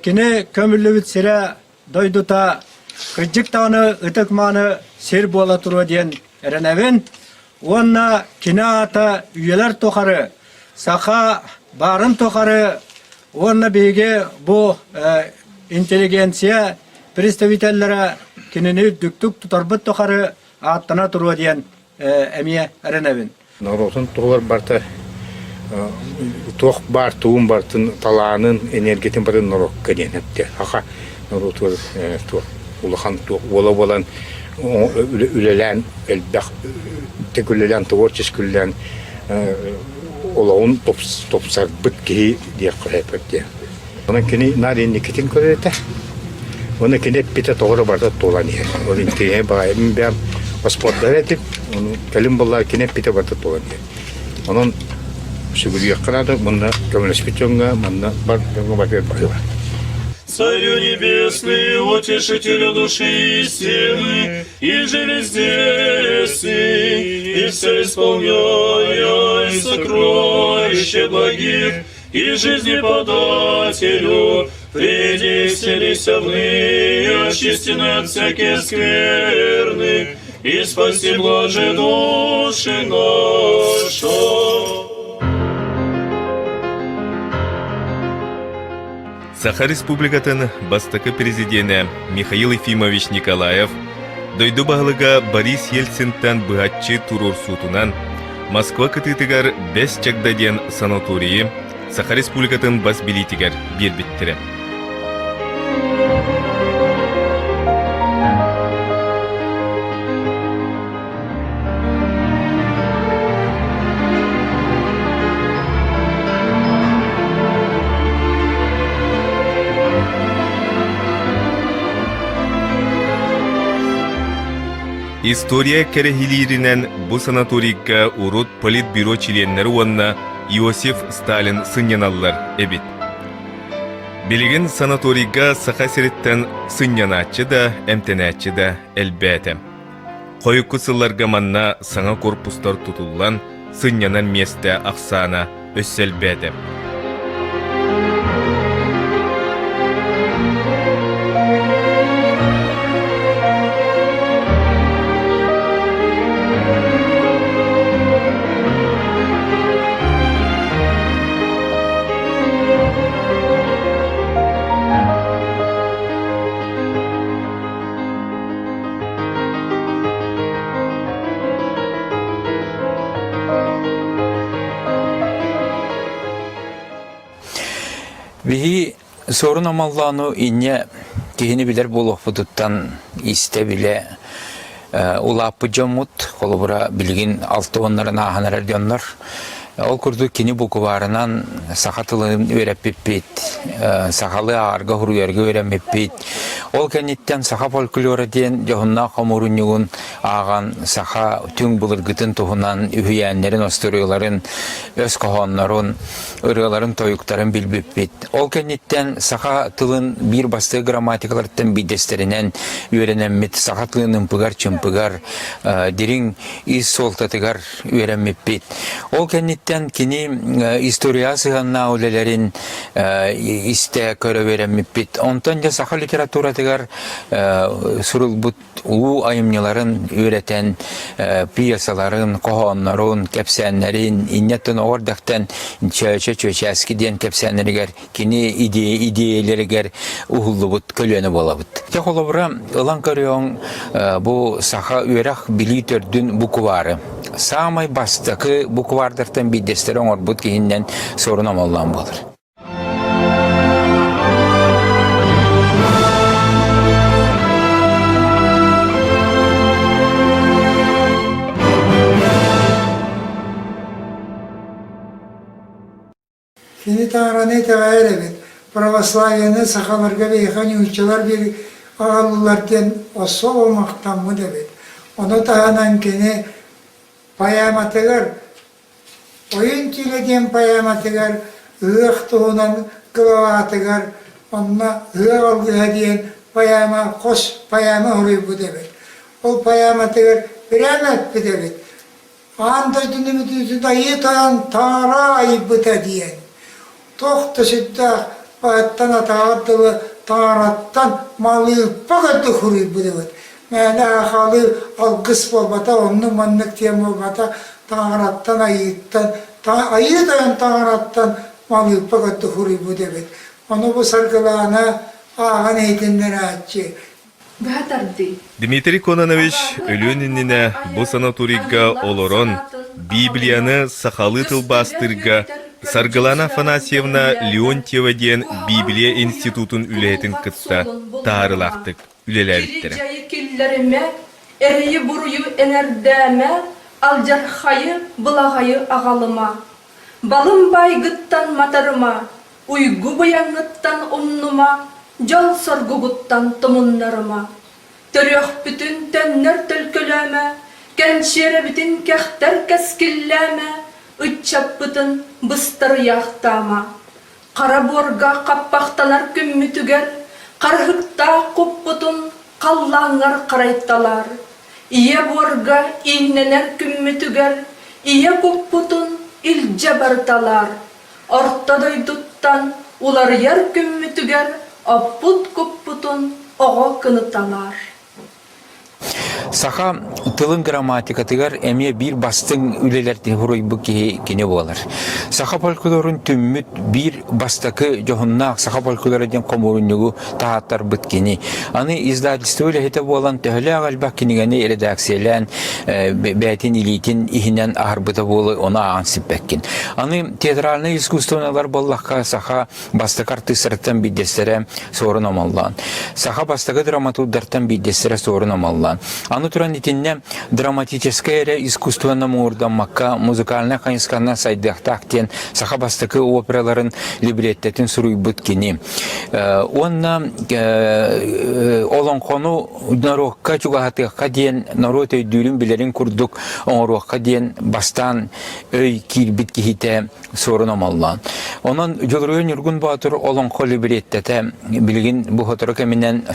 кини көмүллүбүт сирэ дойдута кырдьык даҕаны ытык-мааны сир буола туруо диэн эрэнэбин уонна кини аата үйэлэр тухары саха баарын тухары уонна биһиги бу интеллигенция представителлэрэ кинини үрдүктүк тутарбыт тухары ааттана туруо диэн эмиэ эрэнэбин. Норуотун туһугар барыта туох баар тугун барытын талаанын, энергиятын барын норуокка диэн эптэ. Саха норуотугар туох улахан туох уола буолан үлэлээн элбэх үлэлээн творчески үлэлээн олоҕун тупсарбыт киһи диэххэ сөп диэн. Онон кини наар инникитин көрөр этэ. Уонна кини эппитэ тоҕо эрэ барыта туолан иһэр. Ол интириэһи баҕайы мин бэйэм спордар этим. Ону кэлин буоллар кини эппитэ барыта туолан иһэр. Онон сүгүрүйүөххэ наада манна көмөлөспүт дьоҥҥо манна бар дьоҥҥо барытыгар баһыыба. Царю небесный, утешителю души истины, и же везде и все исполняй сокровище благих, и жизни подателю, приди, вселися вны, очисти от всяких скверны, и спаси блаже души наша. Саха Республикатын бастакы президенэ Михаил Ефимович Николаев дойду баһылыга Борис Ельцинтэн быһаччы туруорсуутунан Москва кытыытыгар Бэс Чагда диэн санаторийы Саха Республикатын бас билиитигэр биэрбиттэрэ. История кэрэһилииринэн бу санаторийга урут Политбюро чилиэннэрэ уонна Иосиф Сталин сынньаналлар эбит. Билигин санаторийга Саха сириттэн сынньанааччы да, эмтэнээччи да элбээтэ. Хойукку сылларга манна саҥа корпустар тутуллан, сынньанар миэстэ ахсаана өссө элбээтэ. Биһи Суорун Омоллоону инньэ киһини билэр буолуохпутуттан истэ-билэ улааппыт дьоммут, холобура, билигин алта уоннарын ааһан эрэр дьоннор. Ол курдук кини букубаарынан саха тылын үөрэппиппит, сахалыы ааҕарга суруйарга үөрэммиппит. Ол кэнниттэн саха фольклора диэн дьоһуннаах хомуурунньугун ааҕан саха түҥ былыргытын туһунан үһүйээннэрин, остуоруйаларын, өс хоһооннорун, ырыаларын-тойуктарын билбиппит. Ол кэнниттэн саха тылын биир бастакы грамматикаларыттан биирдэстэринэн үөрэнэммит, саха тылын ымпыгар-чымпыгар, дириҥ ис суолтатыгар үөрэммиппит. Ол кэнниттэн кини историяҕа сыһыаннаах үлэлэрин истэ көрө үөрэммиппит. Онтон дьэ саха литературатыгар сурулбут улуу айымньыларын үөрэтэн, пьесаларын, хоһооннорун, кэпсээннэрин, инньэттэн оҕо эрдэхтэн Чөөчө Чүөчээски диэн кэпсээннэригэр кини идиэйэлэригэр уһуллубут көлүөнэ буолабыт. Дьэ холобура, ылан көрүөҥ бу саха үөрэх билии төрдүн буквары. Саамай бастакы буквардартан биирдэстэрэ оҥорбут киһиннэн Суорун Омоллоон буолар. Кини таҥараны итэҕэйэр эбит, православиены сахаларга биһиэхэ нууччалар биир аҕаллылар диэн особо махтаммыт эбит. Ону таһынан кини поэматыгар Ойун түүлэ диэн поэматыгар ыһыах туһунан главатыгар онно Ыһыах алгыһа диэн поэма хос поэма суруйбут эбит. Ол поэматыгар прямо эппит эбит Аан дойдуну бүтүүтүн айыы тойон таҥара айбыта диэн. Туох да сүрдээх баһыттан атаҕар дылы таҥараттан малыыппа курдук суруйбут эбит. Мээнэ сахалыы алгыс буолбата, оннук-маннык диэн буолбата, таҥараттан айыыттан, айыы тойон таҥараттан малыыппа курдук суруйбут эбит. Ону бу Саргылаана ааҕан иһитиннэрээччи. Дмитрий Кононович өлүөн иннинэ бу санаторийга олорон Библияны сахалыы тылбаастыырга Саргылана Афанасьевна Леонтьева диэн Библия институтун үлэһитин кытта таһаарыылаахтык үлэлээбиттэрэ. Киллэримэ, эрэйи-буруйу эҥэрдээмэ, алдьархайы, былаҕайы аҕалыма. Балым баайгыттан матарыма, Уйгу быйаҥҥыттан умнума, дьол соргугуттан тумуннарыма. Төрүөхпүтүн төннөр төлкөлөөмө, кэнчиэрэбитин кэхтэр кэскиллээмэ, ыччаппытын быстарыйаахтаама. Хара буорга хаппахтанар күммүтүгэр, харыһыктаах куппутун халлааҥҥар харайталаар. Ийэ буорга ииннэнэр күммүтүгэр, ийэ куппутун илдьэ барыталаар. Орто дойдуттан уларыйар күммүтүгэр оппут-куппутун оҕо кыныталаар. Саха тылын грамматикатыгар эмиэ биир бастыҥ үлэлэртэн суруйбут киһи кини буолар. Саха фольклорун түммүт биир бастакы дьоһуннаах саха фольклора диэн хомуурунньугу таһааттарбыт кини. Аны издательство үлэһитэ буолан төһөлөөх элбэх кинигэни редакциялээн бэйэтин илиитин иһинэн аһарбыта буолуо ону ааҕан сиппэккин. Аны театральнай искусствоналар буоллахха саха бастакы артыыстарыттан биирдэстэрэ Суорун Омоллоон. Саха бастакы драматурдартан биирдэстэрэ Суорун Омоллоон. Аны туран итиннэ драматическай эрэ искусствоны муҥурдаммакка музыкальнай хайысханан сайдыахтаах диэн саха бастакы операларын либреттэтин суруйбут кини. Уонна олоҥхону норуокка чугаһатыахха диэн норуот өйдүүрүн билэрин курдук оҥоруохха диэн бастаан өй киирбит киһитэ Суорун Омоллоон. Онон Дьулуруйа Ньургун Боотур олоҥхо либреттэтэ билигин бу сотору кэминэн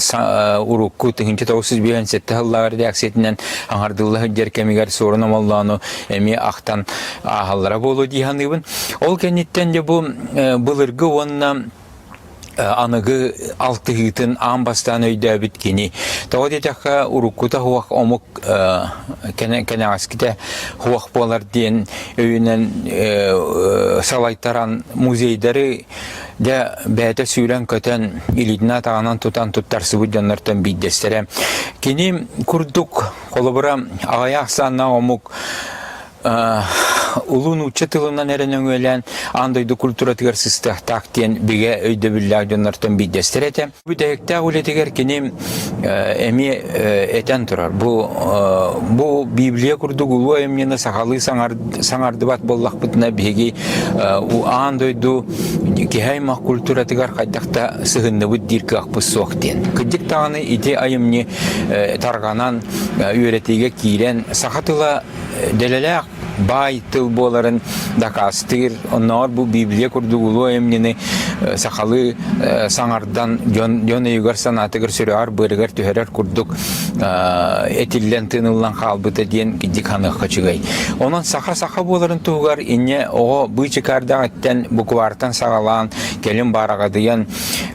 урукку 1957 сыллааҕы редакциятынан аҥардылла сылдьар кэмигэр Суорун Омоллоону эмиэ ахтан ааһаллара буолуо дии саныыбын. Ол кэнниттэн дьэ бу былыргы уонна аныгы алтыһыытын аан бастаан өйдөөбүт кини. Тоҕо диэтэххэ, уруккута суох омук кэнэҕэскитэ суох буолар диэн өйүнэн салайтаран музейдары дьэ бэйэтэ сүүрэн-көтөн илиитинэн-атаҕынан тутан туттарсыбыт дьоннортон биирдэстэрэ. Кини курдук холобура аҕыйах ахсааннаах омук. улуу нуучча тылынан эрэ нөҥүөлээн аан дойду культуратыгар сыстыахтаах диэн бигэ өйдөбүллээх дьоннортон биирдэстэрэ этэ. Бүтэһиктээх үлэтигэр кини эмиэ этэн турар. Бу бу Библия курдук улуу айымньыны сахалыы саҥардыбат буоллахпытына биһиги аан дойду киһи аймах культуратыгар хайдах да сыһынныбыт диир кыахпыт суох диэн. Кырдьык даҕаны ити айымньы тарҕанан үөрэтиигэ киирэн саха тыла дэлэлээх баай тыл буоларын дакаастыыр. Оннооҕор бу Библия курдук улуу айымньыны сахалыы саҥардан дьон, дьон өйүгэр-санаатыгар сүрэҕэр-быарыгар түһэрэр курдук этиллэн тыыныллан хаалбыта диэн кидик ханыахха үчүгэй. Онон саха-саха буоларын туһугар инньэ оҕо быычыкаардаах буквартан саҕалаан кэлин баараҕадыйан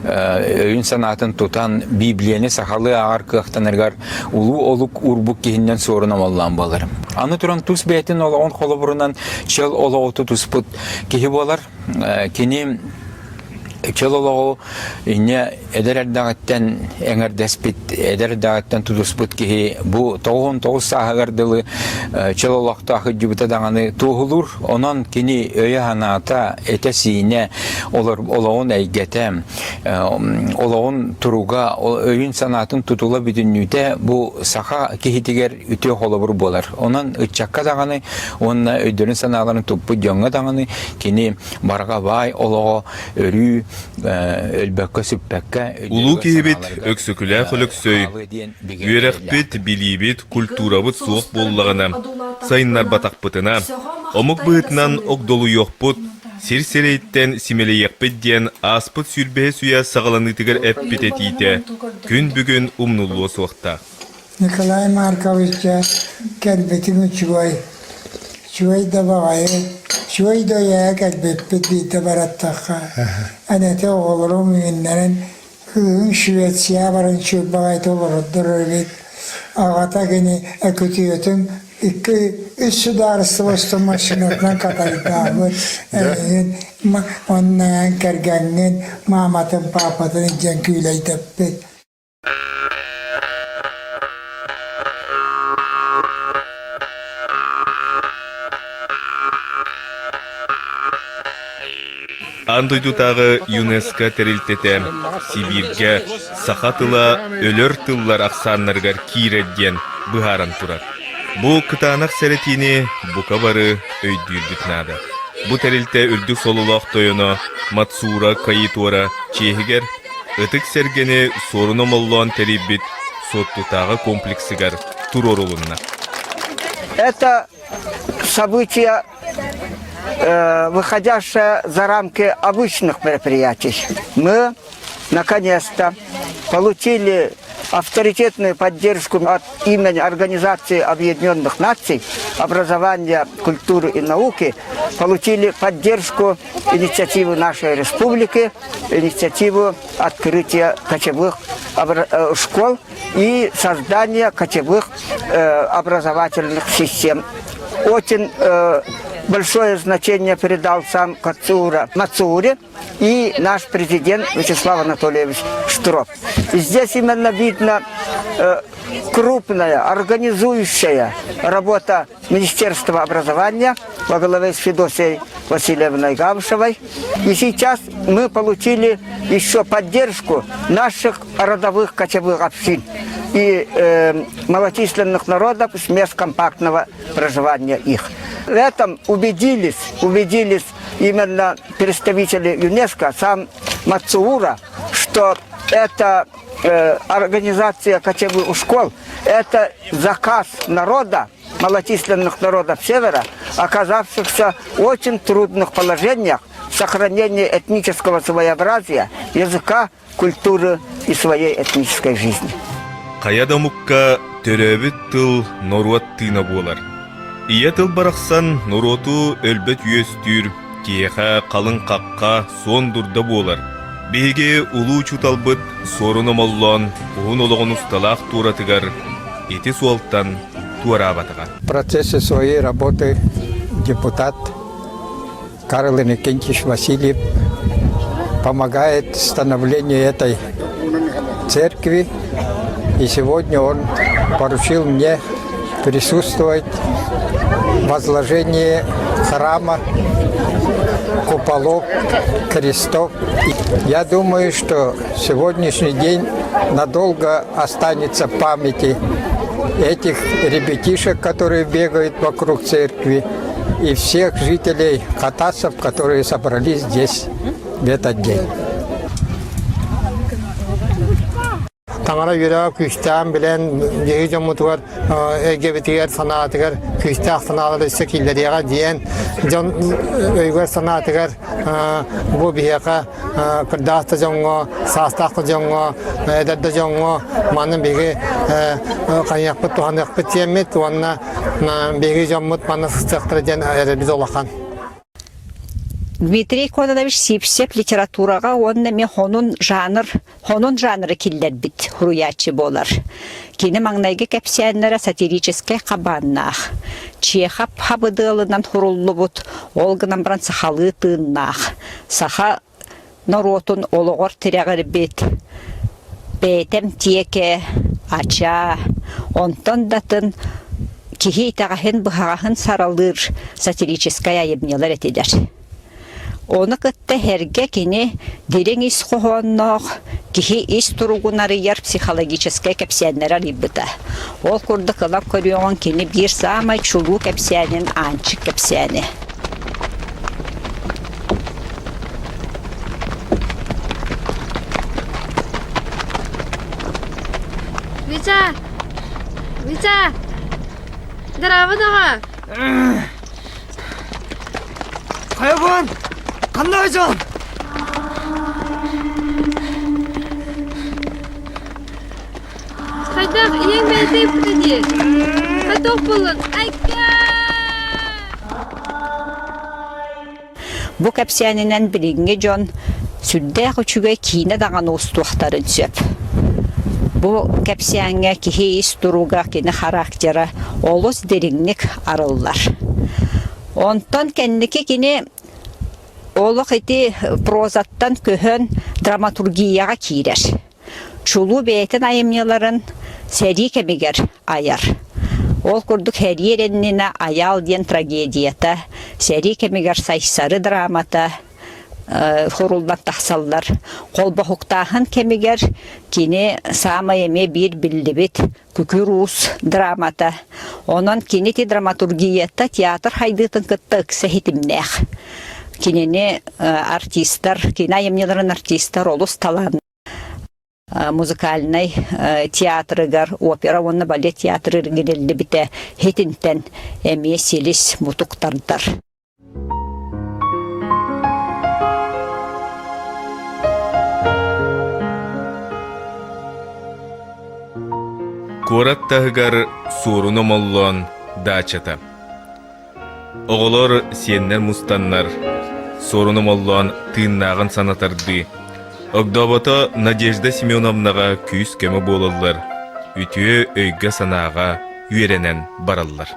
өйүн-санаатын тутан Библияны сахалыы ааҕар кыахтанарыгар улуу олук уурбут киһиннэн суорун омоллоон буолар. Аны туран тус бэйэтин олоҕун холобурунан чөл олоҕу тутуспут киһи буолар. Кини чөл олоҕу инньэ эдэр эрдэҕиттэн эҥэрдэспит, эдэр эрдэҕиттэн тутуспут киһи бу 99 сааһыгар дылы чөл олохтоох илдьибитэ даҕаны туоһулуур. Онон кини өйө-санаата, этэ-сиинэ, олоҕун эйгэтэ, олоҕун туруга, өйүн-санаатын тутула бүтүннүүтэ бу саха киһитигэр үтүө холобур буолар. Онон ыччакка даҕаны уонна өйдөрүн-санааларын туппут дьоҥҥо даҕаны кини барҕа баай олоҕо өрүү өлбөккө-сүппэккэ Улуу киһибит Өксөкүлээх Өлөксөй үөрэхпит, билиибит, культурабыт суох буоллаҕына, сайыннарбатахпытына, омук быһыытынан огдолуйуохпут, сир сирэйиттэн симэлийиэхпит диэн ааспыт сүүрбэһис үйэ саҕаланыытыгар эппит этиитэ күн бүгүн умнуллуо суохтаах. Николай Марковичка кэлбитиҥ үчүгэй, үчүгэй да баҕайы, үчүгэй да үйэҕэ кэлбиппит биирдэ бараттахха, эн ити оҕолорум үүннэрэн кыыһыҥ Швецияҕа баран үчүгэй баҕайытык олордор эбит, аҕата кини экүтүөтүн икки үс судаарыстыба устун машинатынан катайдаабыт, эйигин уонна эн кэргэҥҥин, мааматын, паапатын илдьэн күүлэйдэппит. Аан дойдутааҕы ЮНЕСКО тэрилтэтэ Сибииргэ саха тыла өлөр тыллар ахсааннарыгар киирэр диэн быһааран турар. Бу кытаанах сэрэтиини бука бары өйдүүрбүт наада. Бу тэрилтэ үрдүк сололоох тойоно Мацура Каитуора чиэһигэр Ытык сэргэни суорун омоллоон тэрийбит Суоттутааҕы комплексыгар туруорулунна. Это событие, выходящее за рамки обычных мероприятий. Мы, наконец-то, получили авторитетную поддержку от имени Организации Объединенных Наций, образования, культуры и науки, получили поддержку инициативы нашей республики, инициативу открытия кочевых школ и создания кочевых образовательных систем. Очень большое значение передал сам Кацура Мацуре и наш президент Вячеслав Анатольевич Штроп. И здесь именно видно крупная, организующая работа Министерства образования во главе с Федосией Васильевной Габышевой. И сейчас мы получили еще поддержку наших родовых кочевых общин и э, малочисленных народов с мест компактного проживания их. В этом убедились, убедились именно представители ЮНЕСКО, сам Мацуура, что это э, организация кочевых школ, это заказ народа, малочисленных народов Севера, оказавшихся в очень трудных положениях сохранения этнического своеобразия, языка, культуры и своей этнической жизни. Хайа да омукка төрөөбүт тыл норуот тыына буолар. Ийэ тыл барахсан норуоту өлбөт үөстүүр, киһиэхэ халыҥ хахха, суон дурда буолар. Биһиги улуу учууталбыт Суорун Омоллоон уһун олоҕун усталаах туоратыгар ити суолтан туораабатаҕа. В процессе своей работы депутат Карл Иннокентьевич Васильев помогает становлению этой церкви. И сегодня он поручил мне присутствовать. возложение храма куполов, крестов. Я думаю, что сегодняшний день надолго останется в памяти этих ребятишек, которые бегают вокруг церкви, и всех жителей Хатасов, которые собрались здесь в этот день. Таҥара үөрэҕэ күүстээн билэн, биһиги дьоммутугар эйгэбитигэр санаатыгар күүстээх санаалары өссө киллэриэҕэ диэн дьон өйүгэр санаатыгар бу биһиэхэ кырдьаҕас да дьоҥҥо, саастаах да дьоҥҥо, эдэр да дьоҥҥо маны биһиги хайыахпыт туһаныахпыт диэммит уонна биһиги дьоммут манна сыстыахтара диэн эрэлбит улахан. Дмитрий Кононович Сивцев литератураҕа уонна эмиэ хонун жанр хонун жанры киллэрбит суруйааччы буолар. Кини маҥнайгы кэпсээннэрэ сатирическай хабааннаах, Чехов хабыдыалынан суруллубут, ол гынан баран сахалыы тыыннаах, саха норуотун олоҕор тирэҕирбит бэйэтэм тиэкэ, ачаа, онтон да атын киһи итэҕэһин-быһаҕаһын саралыыр сатирическай айымньылар этилэр. Ону кытта эргэ кини дириҥ ис хоһоонноох, киһи ис туругун арыйар психологическай кэпсээннэри арыйбыта. Ол курдук ылан көрүөҕүҥ кини биир саамай чулуу кэпсээнин Аанчык кэпсээни. Витя! Витя! Здорово, доҕор! Хайабын! Ханна дьон? Хайдах ийэҥ бэйэтэ ыппыта дии. Хотох буллун. Айка! Бу кэпсээнинэн билиҥҥи дьон сүрдээх үчүгэй киинэ даҕаны устуохтарын сөп. Бу кэпсээҥҥэ киһи ис туруга, кини характера олус дириҥник арыллар. Онтон кэнники кини олох ити прозаттан көһөн драматургияҕа киирэр. Чулуу бэйэтин айымньыларын сэрии кэмигэр айар. Ол курдук Сэрии эрэннинэ Айаал диэн трагедията, сэрии кэмигэр Сайсары драмата суруллан тахсаллар. Холбоһуктааһын кэмигэр кини саамай эмиэ биир биллибит Күкүр Уус драмата. Онон кини ити драматургията театр хайдыытын кытта ыкса ситимнээх. Кинини артистар, кини айымньыларын артистар олус талаан музыкальнай театрыгар опера уонна балет театрыгар иҥэриллибитэ итинтэн эмиэ силис мутук тардар. Куорат таһыгар суоруна моллоон даачата. Оҕолор сиэннэр мустаннар, суоруна моллоон тыыннааҕын санатардыы, огдообото Надежда Семеновнаҕа күүс-көмө буолаллар, үтүө өйгө-санааҕа үөрэнэн бараллар.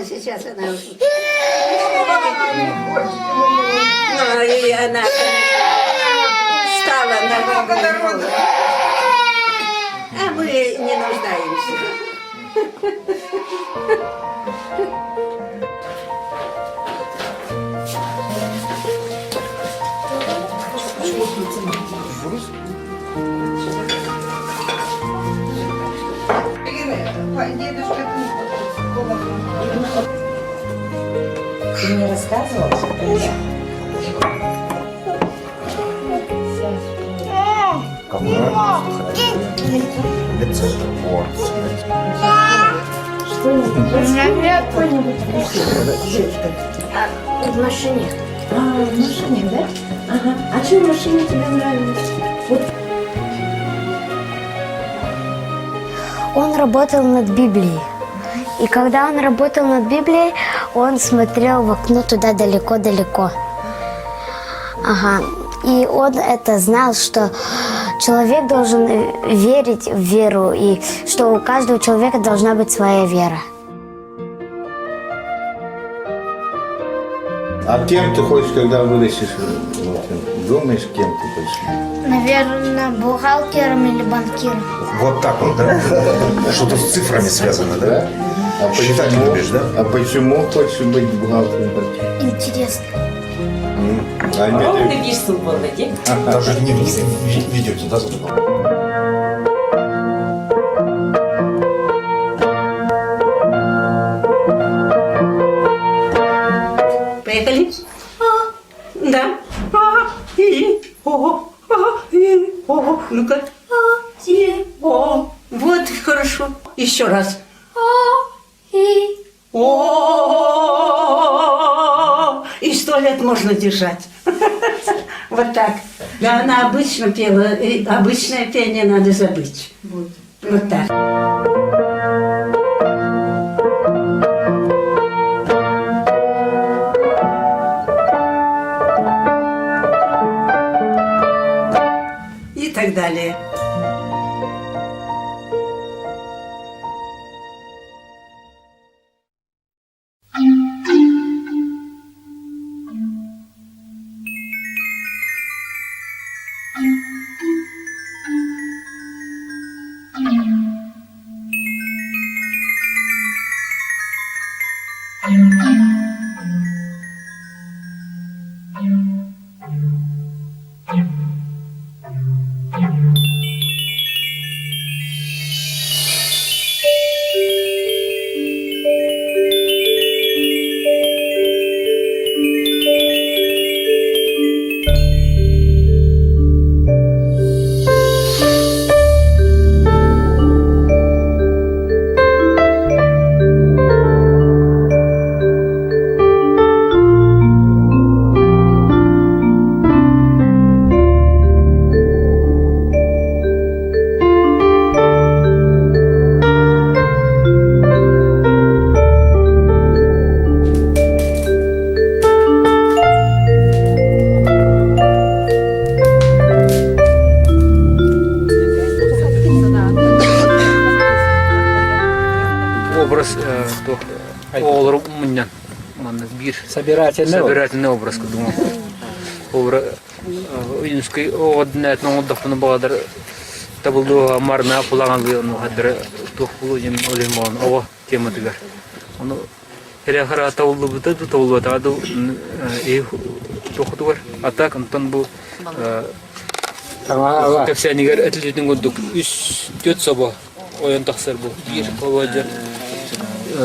Сейчас она Ой, она устала на народу. А мы не нуждаемся. Ты мне рассказывал? В машине. А, в машине, да? Ага. А что в машине тебе нравилось? Вот. Он работал над Библией. И когда он работал над Библией, он смотрел в окно туда далеко-далеко. Ага. И он это знал, что человек должен верить в веру, и что у каждого человека должна быть своя вера. А кем ты хочешь, когда вырастешь? Вот, думаешь, кем ты хочешь? Наверное, бухгалтером или банкиром. Вот так вот, да? Что-то с цифрами связано, да? А Считать почему, любишь, да? А почему хочешь быть бухгалтером? Интересно. А Ровно биир сыл буолла дии. Даже дневник ведете, да, за Поехали. А, да. А, и, о, а, и, о. Ну-ка. А, и, о. Вот хорошо. Еще раз. А, и, о. И сто лет можно держать. Вот так. Да, она обычно пела, и обычное пение надо забыть. Вот, вот так. И так далее. Образ оҕолору мунньан манна биир собирательный собирательный образ думал. Ойуунускай оҕо динээтин оҥордохпуна баҕадар табыллыа марна пулаҕалыы ону хаддара туох булуо диэн олимон оҕо тематыгар. Ону эрэ хара табыллыбыта ду табыллыбатаҕа ду туохутугар а так онтон бу кэпсээнигэр этилбитин курдук үс түөрт собо ойон тахсар бу биир холуодьар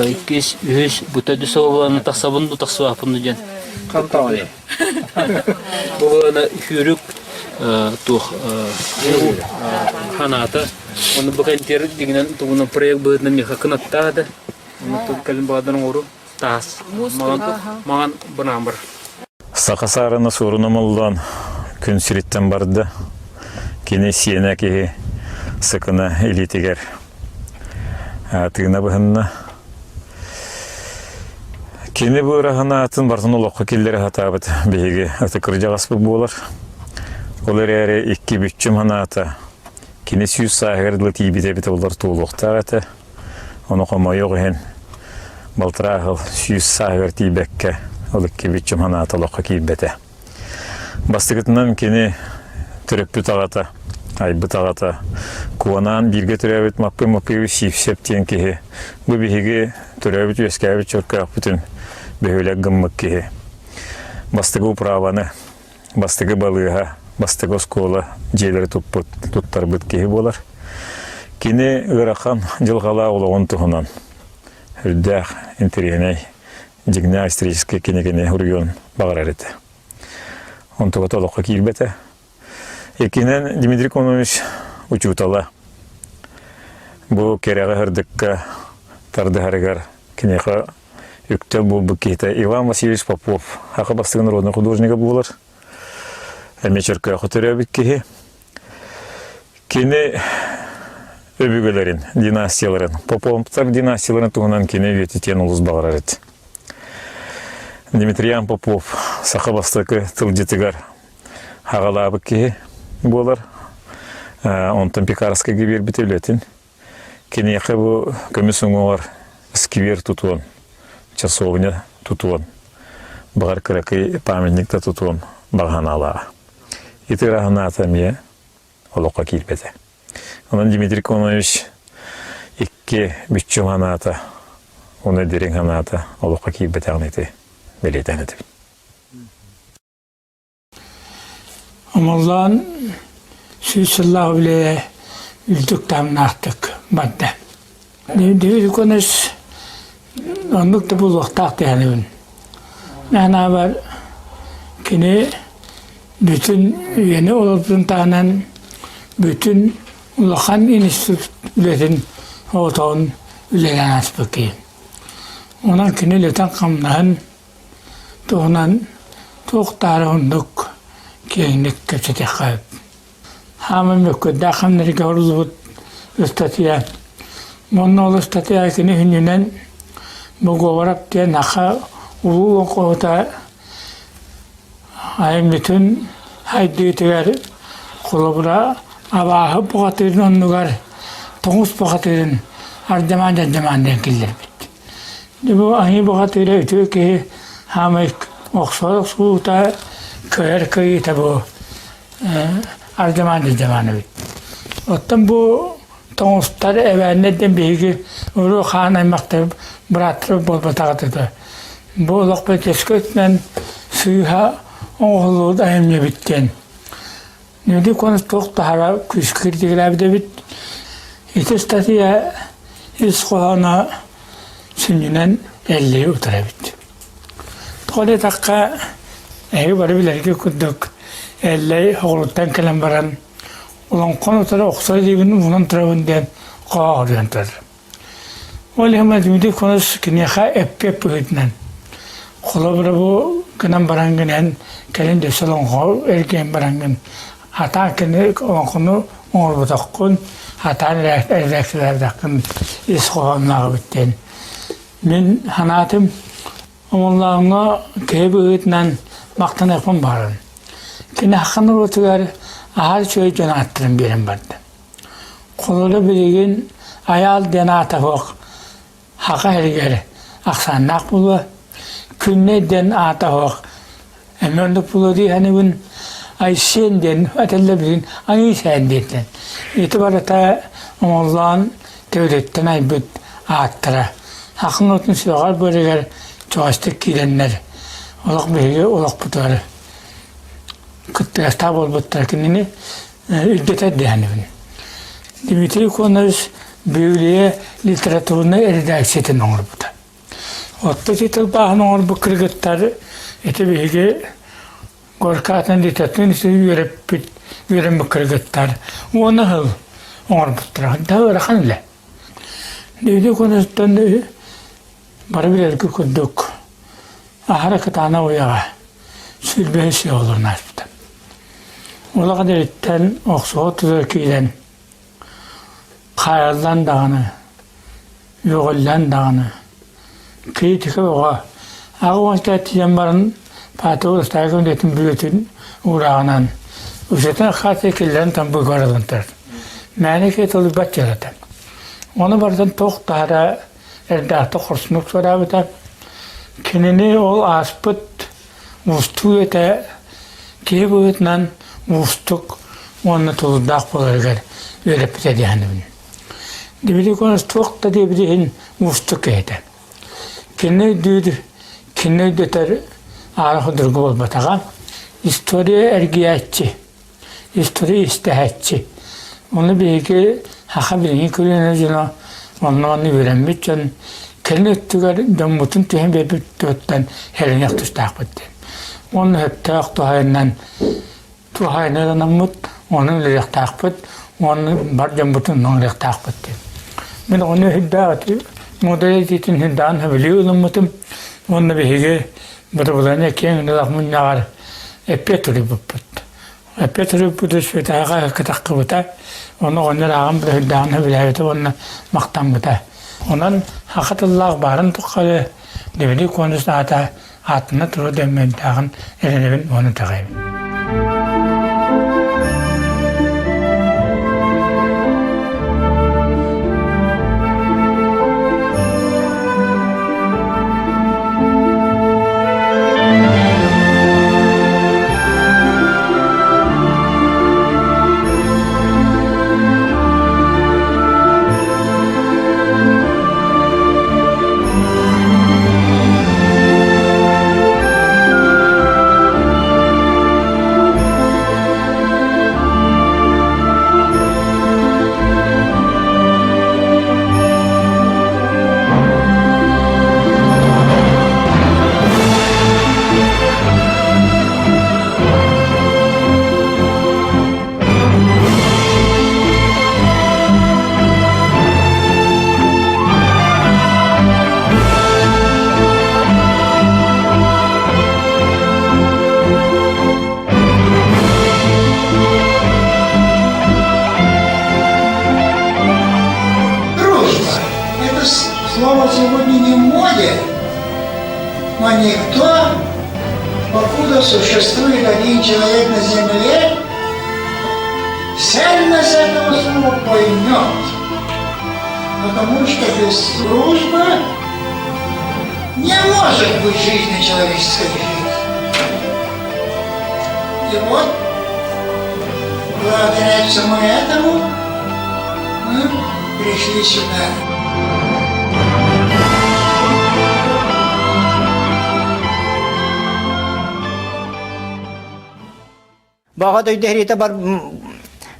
иккис үһүс бу төрдүс собо буолан тахсабын ду тахсыбаппын ду диэн Хантаҕай? Бу буолана хүүрүк туох ханаата оны бу кэнтиэр дигинэн тугунан проект быһыытынан миэхэ кынаттаата оны кэлин баҕадан оҥору таас маҕан маҕан бынаамыр Саха саарына суоруна моллоон күн сириттэн барда. Кини сиэнэ киһи сыкына илиитигэр тыына быһынна. Кини бу ыраһынаатын барытын олоххо киллэрэ сатаабыт биһиги ытык кырдьаҕаспыт буолар. Ол эрээри икки бүччүм санаата кини сүүс сааһыгар дылы тиийбитэ эбитэ олор туолуохтаах этэ. Ону хомойуох иһин балтараа сыл сүүс сааһыгар тиийбэккэ ол икки бүччүм санаата олоххо киирбэтэ. Бастакытынан кини төрөппүт аҕата, айбыт аҕата, Куонаан бииргэ төрөөбүт Маппый Маппыевич Сивцев диэн киһи бу биһиги төрөөбүт-үөскээбит Чөркөөхпүтүн бөһүөлэк гыммыт киһи. Бастакы управаны, бастакы балыыһа, бастакы оскуола дьиэлэри туппут, туттарбыт киһи буолар. Кини ыарахан дьылҕалаах олоҕун туһунан үрдээх интэриэһинэй дьиҥнээх историческай кинигэни уруйуон баҕарар этэ. Онтугата олоххо киирбэтэ. Иккинэн Дмитрий Конович учуутала. Бу кэрэҕэ сырдыкка тардыһарыгар киниэхэ үктэл буолбут киһитэ Иван Васильевич Попов, саха бастыҥ народный художнига буолар. Эмиэ Чөркөөхө төрөөбүт киһи. Кини өбүгэлэрин, династияларын, Поповтар династияларын туһунан кини үйэтитиэн олус баҕарар эт. Дмитриан Попов саха бастакы тылдьытыгар хаҕалаабыт киһи буолар. Онтон Пекарскайга биэрбитэ үлэтин. Киниэхэ бу көмүс уҥуоҕар сквер тутуон, часовня тутуон, баҕар кыракый памятник да тутуон баҕа санаалааҕа. Ити ыра санаата эмиэ олоххо киирбэтэ. Онон Дмитрий Кононович икки бүччүм санаата, уонна дириҥ санаата олоххо киирбэтэҕин ити бэлиэтээн этэбин. Омоллоон сүүс сыллаах үлэ үрдүк таһымнаахтык барда. Дмитрий Никонович оннук да буолуохтаах диэхэнэбин. Анаабар кини бүтүн үйэни олорбутун таһынан бүтүн улахан институт үлэтин оҕотоҕун үлэлээн ааспыт киһи. Онон кини үлэтин-хамнаһын туһунан туох даҕаны оннук киэҥник кэпсэтиэххэ сөп. Хааман мөккүөрдээх ханнарыга оруллубут ыстатыйа. Уонна ол ыстатыйа кини күнүнэн Богуобарап диэн саха улуу олоҥхоһута айымньытын хайдыытыгар холобура абааһы бухатыырын оннугар тоҥус бухатыырын ардьамаан дьардьамаан диэн киллэрбит. Бу айыы бухатыыра үтүө киһи хаамай охсор охсуута кыайар кыайыыта бу ардьамаан дьардьамаан эбит. Оттон бу тоҥустар эбээннэр диэн биһиги уруу хаан аймахтар бырааттар буолбатах этэ. Бу олох бөтөскө өттүнэн сыыһа оҥоһуллубут айымньы эбит диэн. Нүдү конус туох таһара күүскэ кирдигэлээбит эбит. Ити ыстатыйа ис хоһооно сүнньүнэн Эллэйи утара эбит. Тоҕо диэтэххэ, эһиги бары билэргит курдук, Эллэй оҕолуттан кэлэн баран олоҥхону утары охсор илиибин уунан турабын диэн хооһуруйан турар. Ол иһин Дмитрий Конович киниэхэ эппиэт быһыытынан холобура бу гынан бараҥҥын эн кэлин дөссө олоҥхо эргийэн бараҥҥын атаан кини олоҥхону оҥорботоххун атаан эрэдээксийэлээбэтэххин ис хоһоонноох эбит диэн мин санаатым Омоллооҥҥо киһи быһыытынан махтаныахпын баҕарабын. Кини саха норуотугар аһар үчүгэй дьон ааттарын биэрэн барда. Холобура билигин Айаал диэн аата суох саха сиригэр ахсааннаах буолуо. Күннэй диэн аата суох эмиэ оннук буолуо дии саныыбын. Айсен диэн этэллэр билигин Айыы-Сээн диэтилэр. Ити барыта оҥоллоон төбөтүттэн айбыт ааттара. Саха норуотун сүрэҕэр-быарыгар чугастык киирэннэр олох биһиги олохпутугар кыттыгастаах буолбуттара кинини үрдэтэр дэһэнэбин. Дмитрий Конович Библия литературнай эрэдээксийэтин оҥорбута. Оттон ити тылбааһын оҥорбут кыргыттар ити биһиги Горькай аатынан литературнай үөрэппит үөрэммит кыргыттар уонна сыл оҥорбуттара. Да ыарахан үлэ. Дмитрий Коновичтан бары билэргэ курдук аһара кытаанах уйаҕа сүүрбэһис сыл олорон ааспыта. Улахан эриттэн охсуһа тутар киирэн хаайыллан даҕаны, үөҕүллэн даҕаны критика бөҕө аҕа уонча тиийэн баран Патыл Ыстаайкын үлэтин бүлүтүн уурааҕынан үсэтин хаатыы киллэрэн тамбыгар ылан турар. Мээнэ киһи толуйбат дьыалата. Ону барытын туох таһара эрдээхтик хорсуннук суораабыта. Кинини ол ааспыт уустук этэ киһи быһыытынан уустук уонна тулуурдаах буоларыгар үөрэппитэ дии саныыбын. Дмитрий Конович туох да диэбит иһин уустук киһи этэ. Кини өйдүүр, кини өйдөтөр аара судургу буолбатаҕа. История эргийээччи, история истэһээччи. Ону биһиги саха билиҥҥи көлүөнэ дьоно онно-манна үөрэммит дьон кэлин өттүгэр дьоммутун түһэн биэрбит туһуттан эрэниэх тустаахпыт диэн. Уонна сөптөөх туһаайынан туһаайынан ону үлэлиэхтаахпыт уонна бар дьоммутун оҥоруохтаахпыт диэн. Мин ону үрдээх муодарай этиитин үрдээн сөбүлүү ылыммытым уонна биһиги бырабылыанньа киэҥ ырыалаах мунньаҕар эппиэт суруйбуппут. Эппиэт суруйбуппут Светаҕа кытаххыбыта, ону оҕонньор ааҕан үрдээҕин сөбүлээбитэ уонна махтаммыта. Онон саха тыллаах баарын тухары Дмитрий Конович аата ааттана туруо дэммэнтээҕин эрэнэбин уонна итэҕэйэбин. не в моде, но никто, покуда существует один человек на земле, ценность этого слова поймет. Потому что без дружбы не может быть жизни человеческой жизни. И вот, благодаря всему этому, мы пришли сюда. Баҕа дойду сэриитэ бар,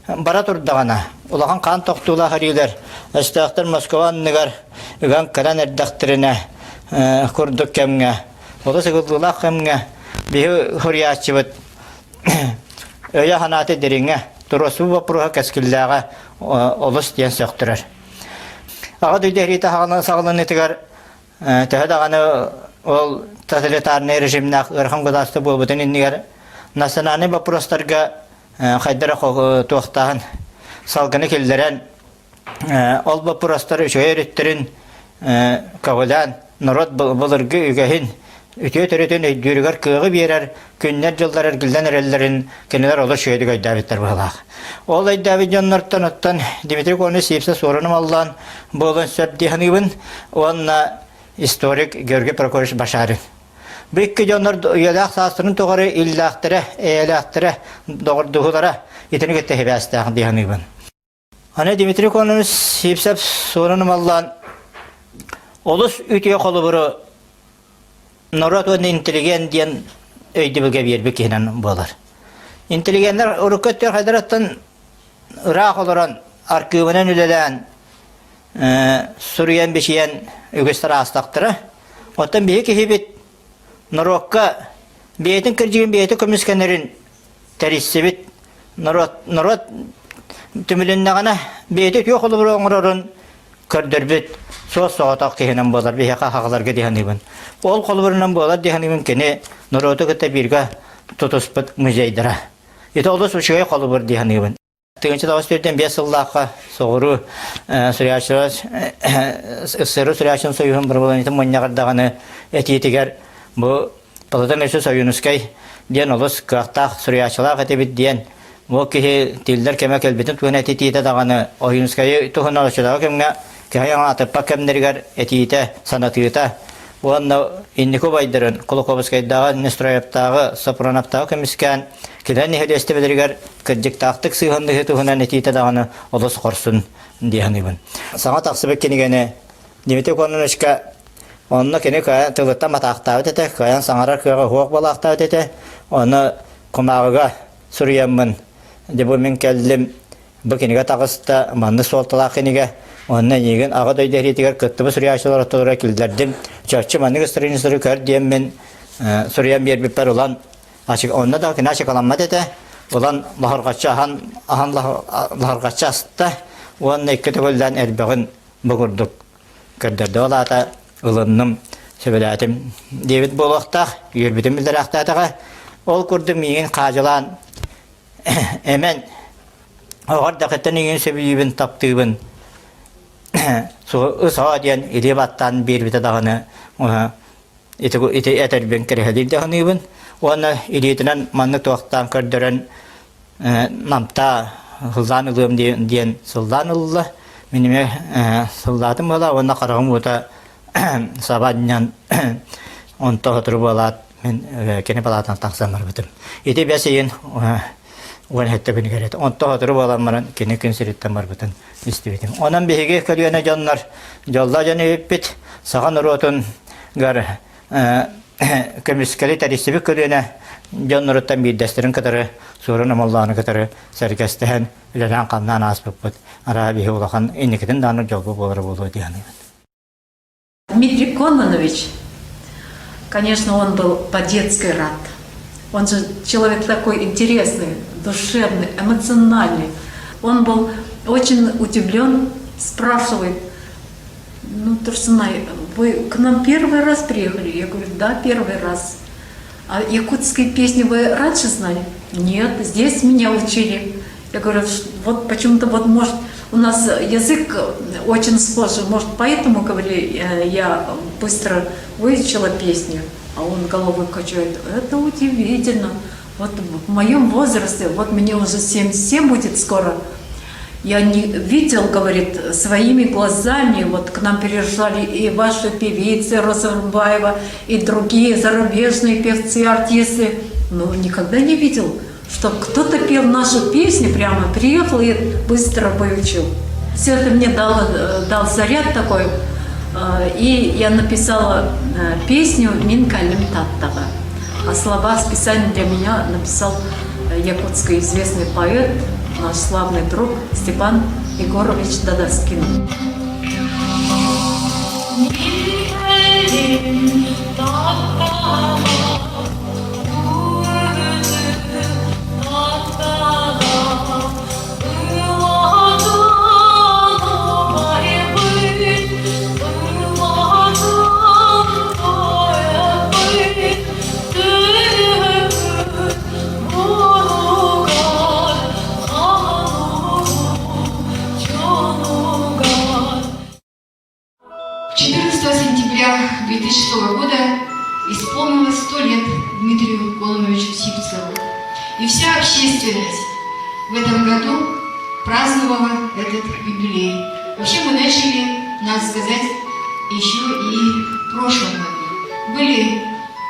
бара турдаҕына, улахан хаан тохтуулаах эриилэр өстөөхтөр Москва анныгар ыган кэлэн эрдэхтэринэ курдук кэмҥэ, олус ыгыллыылаах кэмҥэ биһи суруйааччыбыт өйө-санаата дириҥэ, туруорсуу боппуруоһа кэскиллээҕэ олус диэн сөхтөрөр. Аҕа дойду сэриитэ саҕаланыытыгар Төһө даҕаны ол тоталитарнай режимнээх ыарахан государство буолбутун иннигэр национальнай боппуруостарга хайдах эрэ туохтааһын салгыны киллэрэн ол боппуруостар үчүгэй өрүттэрин көҕүлээн норуот былыргы үгэһин үтүө төрүтүн өйдүүрүгэр кыаҕы биэрэр күннэр-дьыллар эргиллэн эрэллэрин кинилэр олус үчүгэйдик өйдөөбүттэр быһыылаах. Ол өйдөөбүт дьоннортон оттон Дмитрий Конович Сивцев суорун ымаллаан буолуон сөп дии саныыбын уонна историк Георгий Прокофьевич Башарин. Бу икки дьоннор үйэлээх саастарын тухары иллээхтэрэ, эйэлээхтэрэ, доҕордуһуулара итини кытта сибээстээх дии саныыбын. Аны Дмитрий Конович Сивцев суорун ымаллаан олус үтүө холобуру норуот уонна интеллигент диэн өйдөбүлгэ биэрбит киһинэн буолар. Интеллигеннэр урукку өттүгэр хайдарыттан ыраах олорон аркыыбынан үлэлээн суруйан-бичийэн үгүстэр аастахтара. Оттон биһи киһибит норуокка бэйэтин кырдьыгын бэйэтэ көмүскэнэрин тэрийсибит норуот норуот түмүлүннэҕинэ бэйэтэ үтүө холобуру оҥорорун көрдөрбүт суос соҕотох киһинэн буолар биһиэхэ хаҕаларга дии саныыбын. Ол холобурунан буолар дии саныыбын кини норуоту кытта бииргэ тутуспут музейдара. Ити олус үчүгэй холобур дии саныыбын. 1945 сыллаахха соҕуруу суруйааччылар СССР суруйааччыларын союһун бырабылыанньатын мунньаҕар даҕаны этиитигэр бу Платон Ильич Ойуунускай диэн олус кыахтаах суруйааччылаах этибит диэн бу киһи тиллэр кэмэ кэлбитин туһунан этитиитэ даҕаны Ойуунускайы туһунан оччотооҕу кэмҥэ киһи аҥаатыппат кэмнэригэр этиитэ, санатыыта уонна инники убайдарын Кулаковскайдааҕы, Нестроевтааҕы, Сопроновтааҕы көмүскээн кэлэн нэһилиэстибэлэригэр кырдьыктаахтык сыһыаннаһыы туһунан этиитэ даҕаны олус хорсун дии саныыбын. Саҥа тахсыбыт кинигэни Дмитрий Кононовичка онно кини тылыттан матаахтаабыт этэ, кыайан саҥарар кыаҕа суох буолаахтаабыт этэ. Ону кумааҕыга суруйаммын, дьэ бу мин кэллим, бу кинигэ таҕыста, маннык суолталаах кинигэ, уонна эйигин Аҕа дойду сэриитигэр кыттыбыт суруйааччылар ортолоругар киллэрдим, чахчы маннык страницалары көр диэммин суруйан биэрбиппэр ылан Онно да кини ачыкаламмат этэ. Ылан лаһырҕаччы аһан, аһан лаһырҕаччы аста уонна икки төгүллээн элбэҕин бу курдук көрдөрдө. Ол аата ылынным, сөбүлээтим диэбит буолуохтаах, үөрбүтүн биллэрээхтээтэҕэ. Ол курдук миигин хаадьылаан эмэн оҕор дакыттан иҥин сөбүлүүбүн, таптыыбын ыс-аа диэн илии баттаан биэрбитэ даҕаны ити, ити этэрбин кэрэһэлиир да саныыбын уонна илиитинэн маннык туохтаан көрдөрөн намтаа сыллаан ылыам диэн сыллаан ылла мин эмиэ сыллаатым буолаа уонна хараҕым уута саба анньан онто сотору буолаат мин кини палаатан тахсан барбытым ити бэс ыйын 17 күнүгэр этэ онто сотору буолан баран кини күн сириттэн барбытын истибитим. Онон биһиги көлүөнэ дьоннор дьоллоох дьон эбиппит, саха норуотун гар көмүскэли тэрийсибит көлүөнэ дьонноруттан биирдэстэрин кытары Суорун Омоллоону кытары сэргэстэһэн үлэлээн-хамнаан ааспыппыт. Араа биһи улахан инникитин даҕаны дьолго буолара буолуо дии саныыбын. Дмитрий Кононович, конечно, он был по-детски рад. Он же человек такой интересный, душевный, эмоциональный. Он был очень удивлен, спрашивает, ну, Турсунай, вы к нам первый раз приехали? Я говорю, да, первый раз. А якутские песни вы раньше знали? Нет, здесь меня учили. Я говорю, вот почему-то вот может... У нас язык очень схожий, может, поэтому, говорили, я быстро выучила песню, а он головой качает. Это удивительно. Вот в моем возрасте, вот мне уже 77 будет скоро, я не видел, говорит, своими глазами, вот к нам приезжали и ваши певицы Роза Румбаева, и другие зарубежные певцы, артисты, но никогда не видел, что кто-то пел нашу песню прямо, приехал и быстро выучил. Все это мне дало, дал заряд такой, и я написала песню «Мин кэллим Тааттаҕа». А слова специально для меня написал якутский известный поэт, наш славный друг Степан Егорович Дадаскин. Мин кэллим Тааттаҕа, 14 сентября 2006 года исполнилось 100 лет Дмитрию Кононовичу Сивцеву. И вся общественность в этом году праздновала этот юбилей. Вообще мы начали, надо сказать, еще и в прошлом году. Были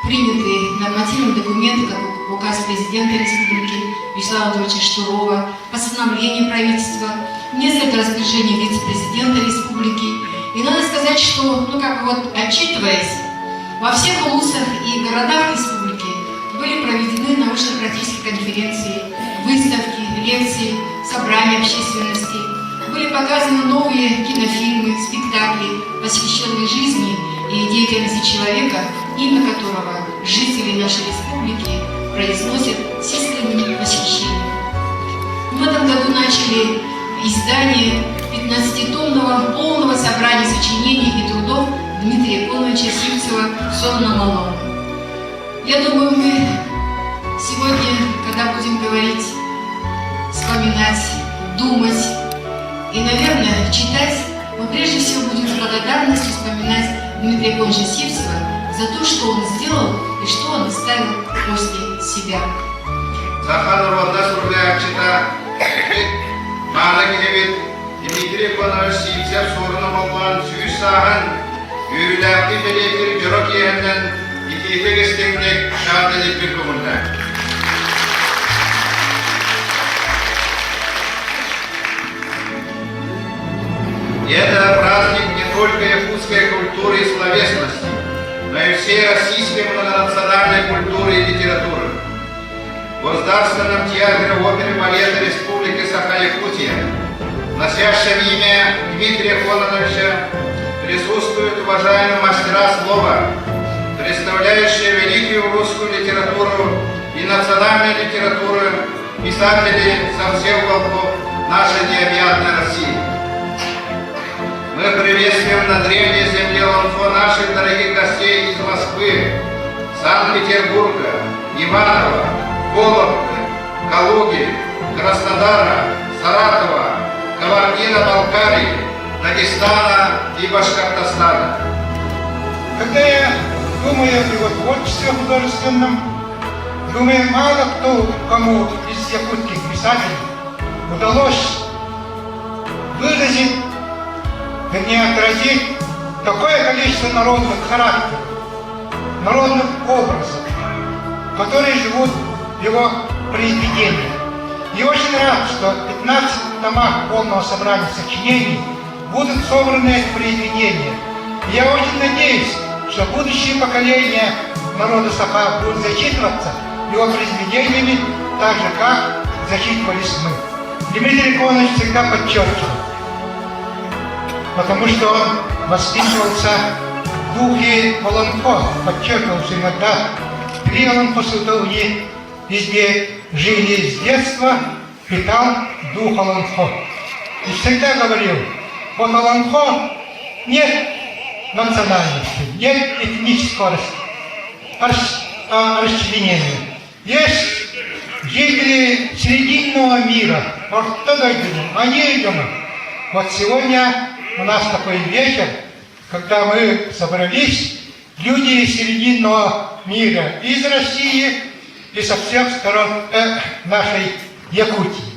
приняты нормативные документы, как указ президента республики Вячеслава Анатольевича Штурова, постановление правительства, несколько распоряжений вице-президента республики. И надо сказать, что, ну как вот отчитываясь, во всех улусах и городах республики были проведены научно-практические конференции, выставки, лекции, собрания общественности. Были показаны новые кинофильмы, спектакли, посвященные жизни и деятельности человека, имя которого жители нашей республики произносят с искренним восхищением. В этом году начали издание 15-томного полного собрания сочинений и трудов Дмитрия Коновича Сивцева «Сон на малом». Я думаю, мы сегодня, когда будем говорить, вспоминать, думать и, наверное, читать, мы прежде всего будем с благодарностью вспоминать Дмитрия Коновича Сивцева за то, что он сделал и что он оставил после себя. Саха норуота суруйааччыта мааны киһибит Дмитрий Конович Сивцев Суорун Омоллоон сүүс сааһын үөрүүлээхтик бэлиэтиир дьоро киэһэннэн итиитик истиҥник эҕэрдэлиирбин көҥүллээ. И это праздник не только якутской культуры и словесности, но и всей российской многонациональной культуры и литературы. В Государственном театре оперы и балета Республики Саха-Якутия, носящем имя Дмитрия Кононовича, присутствуют уважаемые мастера слова, представляющие великую русскую литературу и национальную литературу писатели со всех уголков нашей необъятной России. Мы приветствуем на древней земле Ланфо наших дорогих гостей из Москвы, Санкт-Петербурга, Иванова, Вологды, Калуги, Краснодара, Саратова, Кабардино-Балкарии, Дагестана и Башкортостана. Когда я думаю о его творчестве художественном, думаю, мало кто, кому из якутских писателей удалось выразить, вернее отразить такое количество народных характеров, народных образов, которые живут в его произведениях. И очень рад, что в 15 томах полного собрания сочинений будут собраны эти произведения. И я очень надеюсь, что будущие поколения народа Саха будут зачитываться его произведениями так же, как зачитывались мы. Дмитрий Конович всегда подчеркивал, потому что он воспитывался в духе Олонхо, подчеркивал, что иногда при Олонхо везде жили с детства, питал дух Олонхо. И всегда говорил, вот Олонхо нет национальности, нет этнического расчленения. Есть жители Срединного мира, Орто дойдуну, Айыы дьоно. Вот сегодня у нас такой вечер, когда мы собрались, люди из серединного мира, из России и со всех сторон э, нашей Якутии.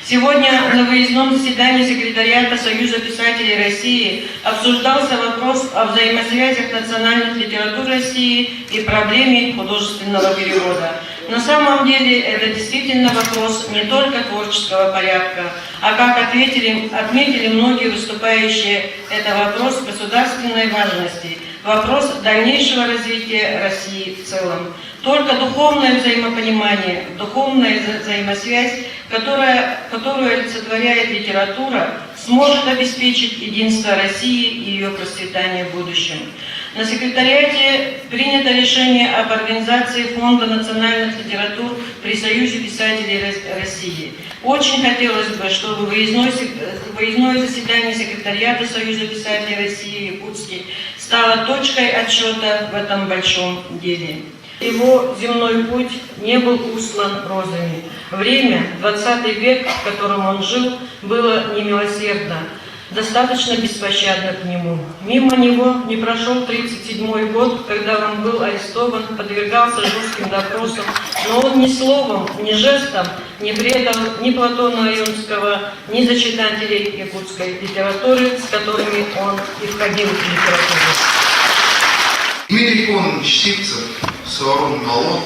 Сегодня на выездном заседании секретариата Союза писателей России обсуждался вопрос о взаимосвязях национальных литератур России и проблеме художественного перевода. На самом деле это действительно вопрос не только творческого порядка, а как ответили, отметили многие выступающие, это вопрос государственной важности, вопрос дальнейшего развития России в целом. Только духовное взаимопонимание, духовная взаимосвязь, которая, которую олицетворяет литература, сможет обеспечить единство России и ее процветание в будущем. На секретариате принято решение об организации Фонда национальных литератур при Союзе писателей России. Очень хотелось бы, чтобы выездное, выездное заседание секретариата Союза писателей России в Якутске стало точкой отсчета в этом большом деле. Его земной путь не был услан розами. Время, 20 век, в котором он жил, было немилосердно, достаточно беспощадно к нему. Мимо него не прошел 37-й год, когда он был арестован, подвергался жестким допросам, но он ни словом, ни жестом не предал ни Платона Ойунского, ни зачитателей якутской литературы, с которыми он и входил в литературу. Дмитрий Кононович Сивцев, Суорун Омоллоон,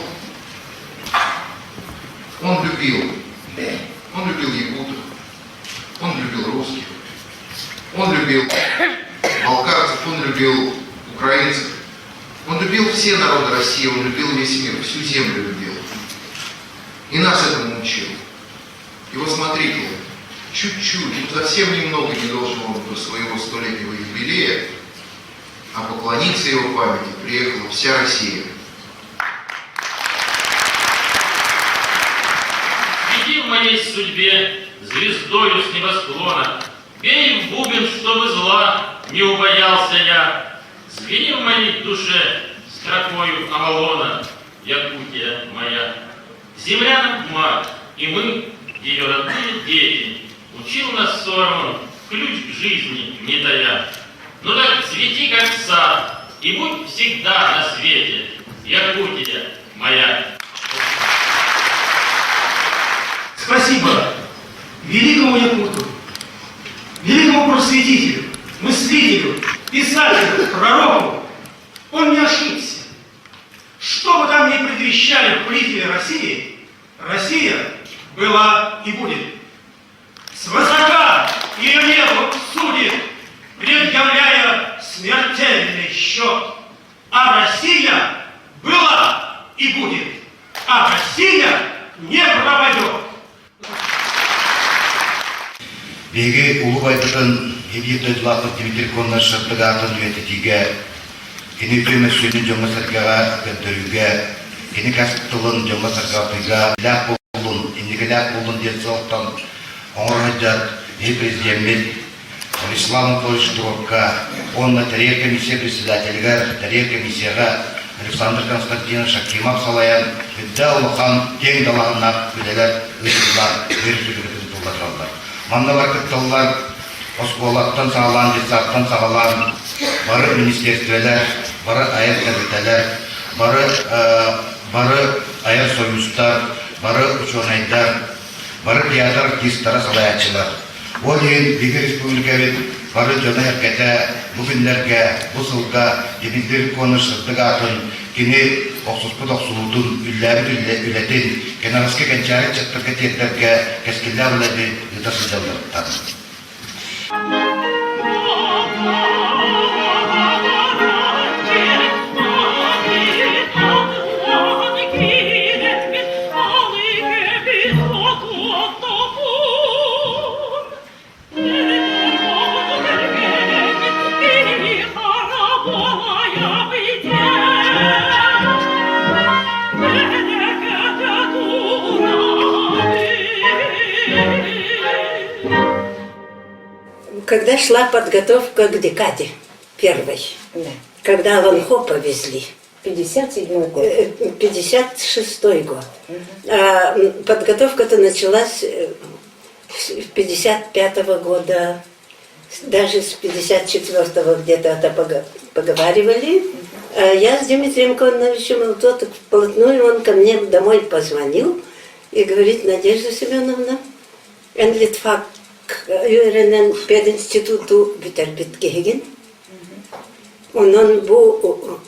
он любил, он любил якутов, он любил русских, он любил балкарцев, он любил украинцев, он любил все народы России, он любил весь мир, всю землю любил. И нас этому учил. И вот смотрите, чуть-чуть, ну совсем немного не дожил он до своего столетнего юбилея, а поклониться его памяти приехала вся Россия. Свети в моей судьбе звездою с небосклона, Бей в бубен, чтобы зла не убоялся я. Звени в моей душе строкою Авалона, Якутия моя. Земля нам мать, и мы, ее родные дети. Учил нас Суорун, ключ к жизни не тая. Ну так цвети, как сад, и будь всегда на свете, Якутия моя. Спасибо великому якуту, великому просветителю, мыслителю, писателю, пророку. Он не ошибся. Что бы там ни предвещали хулители России, Россия была и будет. Свысока ее небо судит, предъявляя смертельный счет. А Россия была и будет. А Россия не пропадет. Биһиги улуу убайбытын биир дойдулаахпыт Дмитрий Кононович сырдык аатын үйэтитиигэ, кини үтүө мөссүөнүн дьоҥҥо-сэргэҕэ көрдөрүүгэ, кини кэс тылын дьоҥҥо-сэргэҕэ илээх буоллун, инникилээх буоллун диэн сыалтан оҥоро сылдьар биһи президеммит Вячеслав Анатольевич Дробка уонна тэрийэр комиссия председателигэр, тэрийэр комиссияҕа Александр Константинович Акимов салайан үрдэ улахан киэҥ далааһыннаах үлэлэр ыытыллар, үөрүүтүгэр ыытылла тураллар. Манна бар кытталлар оскуолаттан саҕалаан, детсадтан саҕалаан бары министерстволар, бары айар тэрилтэлэр, бары бары айар союзтар, бары учуонайдар, бары театр артистара салайааччылар. Ол иһин биһиги республикабыт бары дьоно-сэргэтэ бу күннэргэ, бу сылга Дмитрий Коныш сырдык аатын, кини охсуспут охсуһуутун, үллээбит үлэтин кэнэҕэски кэнчээри ыччаттарга тиэрдэргэ кэскиллээх үлэни ыыта сылдьалларыттан. Когда шла подготовка к декаде первой, да. когда Ланхо повезли. 57 год. 56 год. Угу. А подготовка-то началась с 55 -го года. Даже с 54-го где-то это поговаривали. А я с Дмитрием Коновичем, тот вплотную он ко мне домой позвонил и говорит, Надежда Семеновна, эн литфак үөрэнэн пединституту бүтэрбит киһигин. Онон бу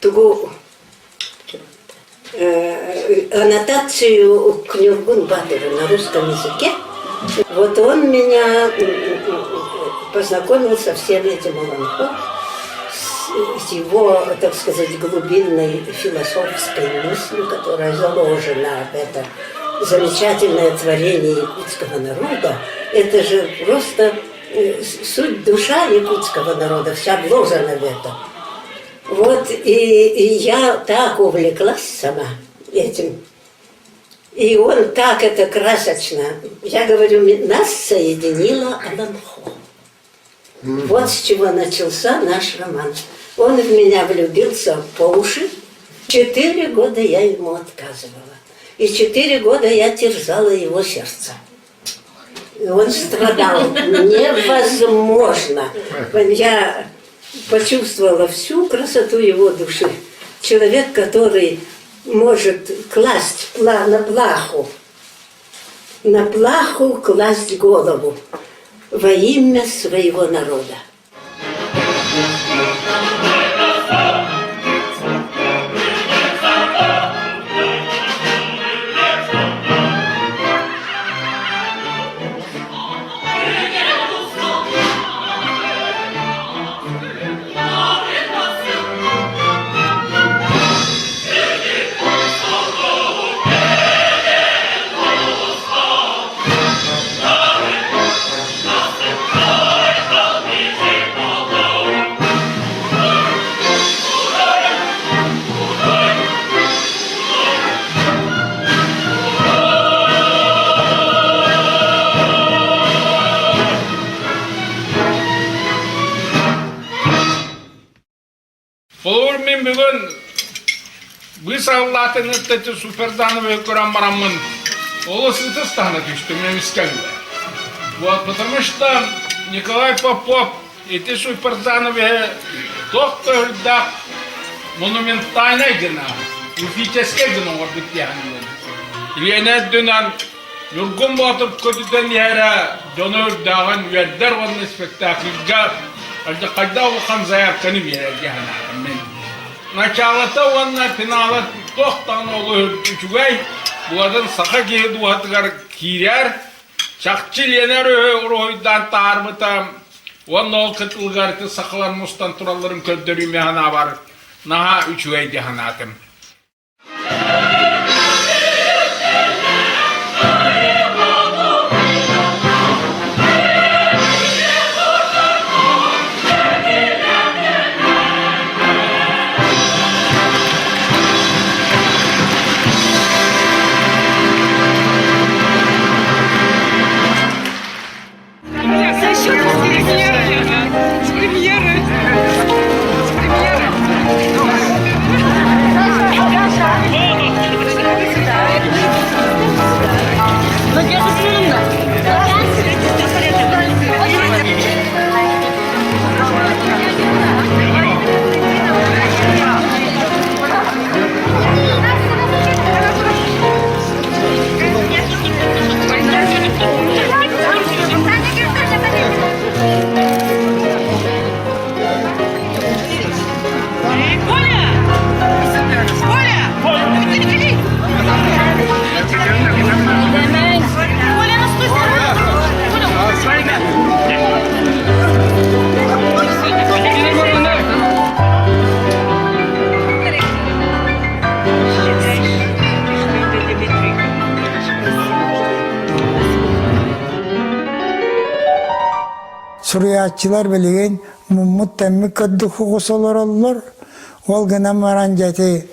тугу аннотацию к Нюргун Батыру на русском языке. Вот он меня познакомил со всем этим Олонхо, с его, так сказать, глубинной философской мыслью, которая заложена в это замечательное творение якутского народа. Это же просто суть душа якутского народа вся вложена в это. Вот и, и я так увлеклась сама этим. И он так это красочно. Я говорю, нас соединила Аламхо. Вот с чего начался наш роман. Он в меня влюбился по уши. Четыре года я ему отказывала. И четыре года я терзала его сердце. И он страдал невозможно. Я почувствовала всю красоту его души. Человек, который может класть на плаху, на плаху класть голову во имя своего народа. Холобур мин бүгүн быыс аллаатын ыттачы супердановы көрөн бараммын олус ытыс таһына түстүм эмискэ Вот, потому что Николай Попов ити супердановы туох да монументальнай гына, мифическэй гына оҥорбут диэхин Илиэнэ үрдүнэн Ньургун Боотур көтүтэн иһэрэ дьону үрдээҕин үөрдэр уонна спектакльга алдьархайдаах улахан заявканы биэрэр дии санаатым мин. Началата уонна финала туох даҕаны олус үчүгэй, булатын саха киһи дууһатыгар киирэр, чахчы Лена өрүһү уруһуйдаан таһаарбыта уонна ол кытылыгар ити сахалар мустан туралларын көрдөрүүм санаабар наһаа үчүгэй дии санаатым. Суруйааччылар билигин муммут-тэммит көрдүк оҕус олороллор. Ол гынан баран дьэ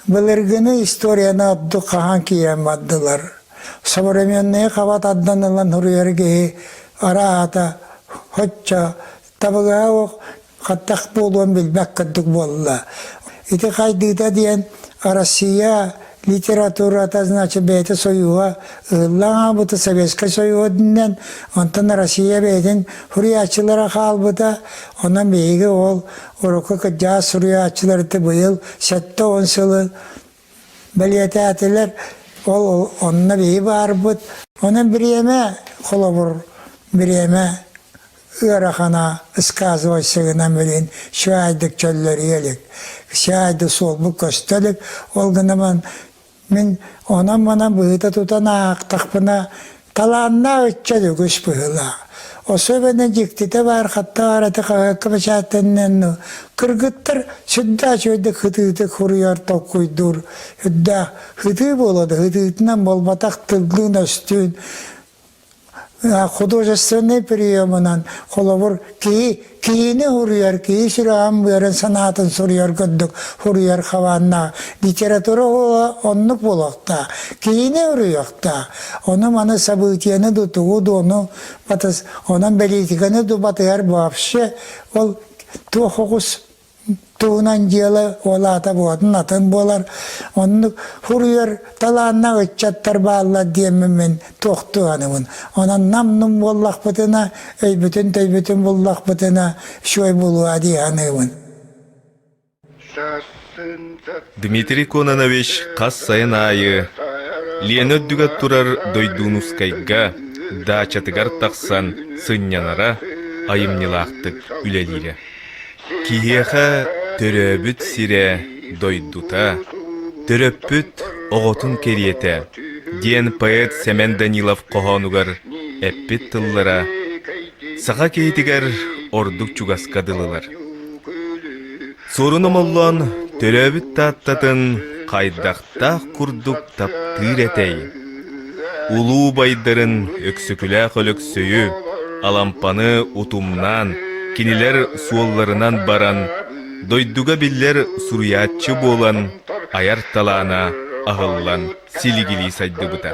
былыргыны историяны ордук хаһан киирэн бардылар. Современные хаба тардан ылан суруйар киһи араата хоччо табыгаһа хаттах буолуон билбэт курдук буолла. Ити хайдыыта диэн Россия. литературата, значит, бэйэтэ Союһа ыһыллан хаалбыта, Советскай Союһа үрдүнэн, онтон Россия бэйэтин суруйааччылара хаалбыта. Онон биһиги ол урукку кырдьаҕас суруйааччыларыты быйыл 70 сылы бэлиэтээтилэр. Ол онно биһи баарбыт. Онон бириэмэ, холобур, бириэмэ ыарахана сказывайся гынан билин чаайдык чөллөрүйэ илик. Чаайды суолбут көстө илик. Ол гынан мин онон-манан быһыыта тутан аахтахпына талааннаах ыччат үгүс быһыылаах. Особенно дьиктитэ баар хатта баар ити хаһыакка бэчээттэннэн кыргыттар сүрдээх үчүгэйдик хытыытык суруйар толкуйдуур сүрдээх хытыы буолуо да хытыытынан буолбатах тыллыын-өстүүн художественнай приемунан холобур киһи киһини суруйар киһи сүрэҕин быарын санаатын суруйар курдук суруйар хабааннаах литература оннук буолуохтаах киһини уруйуохтаах ону маны событиены ду тугу ду ону батыс онон бэлиитикэни ду батыһар вообще ол туох оҕус туһунан дьыала ол аата буолатын атын буолар. Оннук суруйар талааннаах ыччаттар бааллар диэммин мин туохтуганыбын. Онон нам-нум буоллахпытына, өйбүтүн-төйбүтүн буллахпытына, үчүгэй буолуо дии саныыбын. Дмитрий Кононович хас сайын аайы Лена үрдүгэр турар Дойдуунускайга даачатыгар тахсан сынньанара, айымньылаахтык үлэлиирэ. Киһиэхэ төрөөбүт сирэ, дойдута, төрөппүт оҕотун кэриэтэ диэн поэт Сэмэн Данилов хоһоонугар эппит тыллара саха киһитигэр ордук чугаска дылылар. Суорун Омоллоон төрөөбүт Тааттатын хайдахтаах курдук таптыыр этэй? Улуу убайдарын Өксөкүлээх Өлөксөйү, Алампаны утумнаан, кинилэр суолларынан баран, дойдуга биллэр суруйааччы буолан, айар талаана аһыллан силигилии сайдыбыта.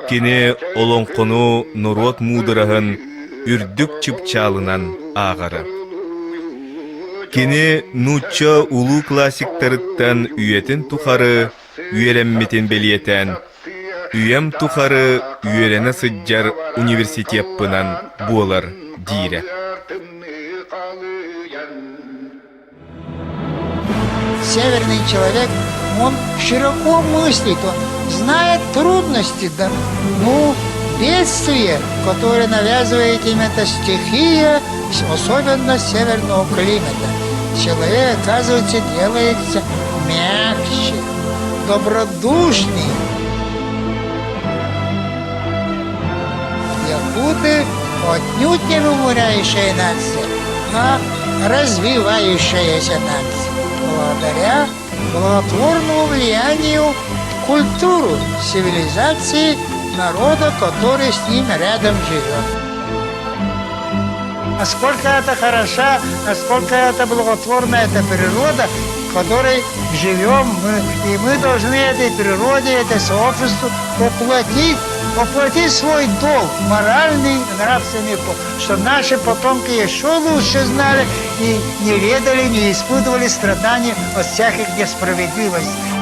Кини олоҥхону норуот муудараһын үрдүк чыпчаалынан ааҕара. Кини нуучча улуу классиктарыттан үйэтин тухары үөрэммитин бэлиэтээн, үйэм тухары үөрэнэ сылдьар университеппынан буолар диирэ. Северный человек, он широко мыслит, он знает трудности, да, ну, бедствие, которое навязывает им эта стихия, особенно северного климата. Человек, оказывается, делается мягче, добродушнее. Якуты отнюдь не вымирающая нация, а развивающаяся нация, благодаря благотворному влиянию культуру цивилизации народа, который с ним рядом живет. Насколько это хороша, насколько это благотворна эта природа, в которой живем мы. И мы должны этой природе, этой сообществу воплотить, воплотить свой долг, моральный, нравственный, чтобы наши потомки еще лучше знали и не ведали, не испытывали страданий от всяких несправедливостей.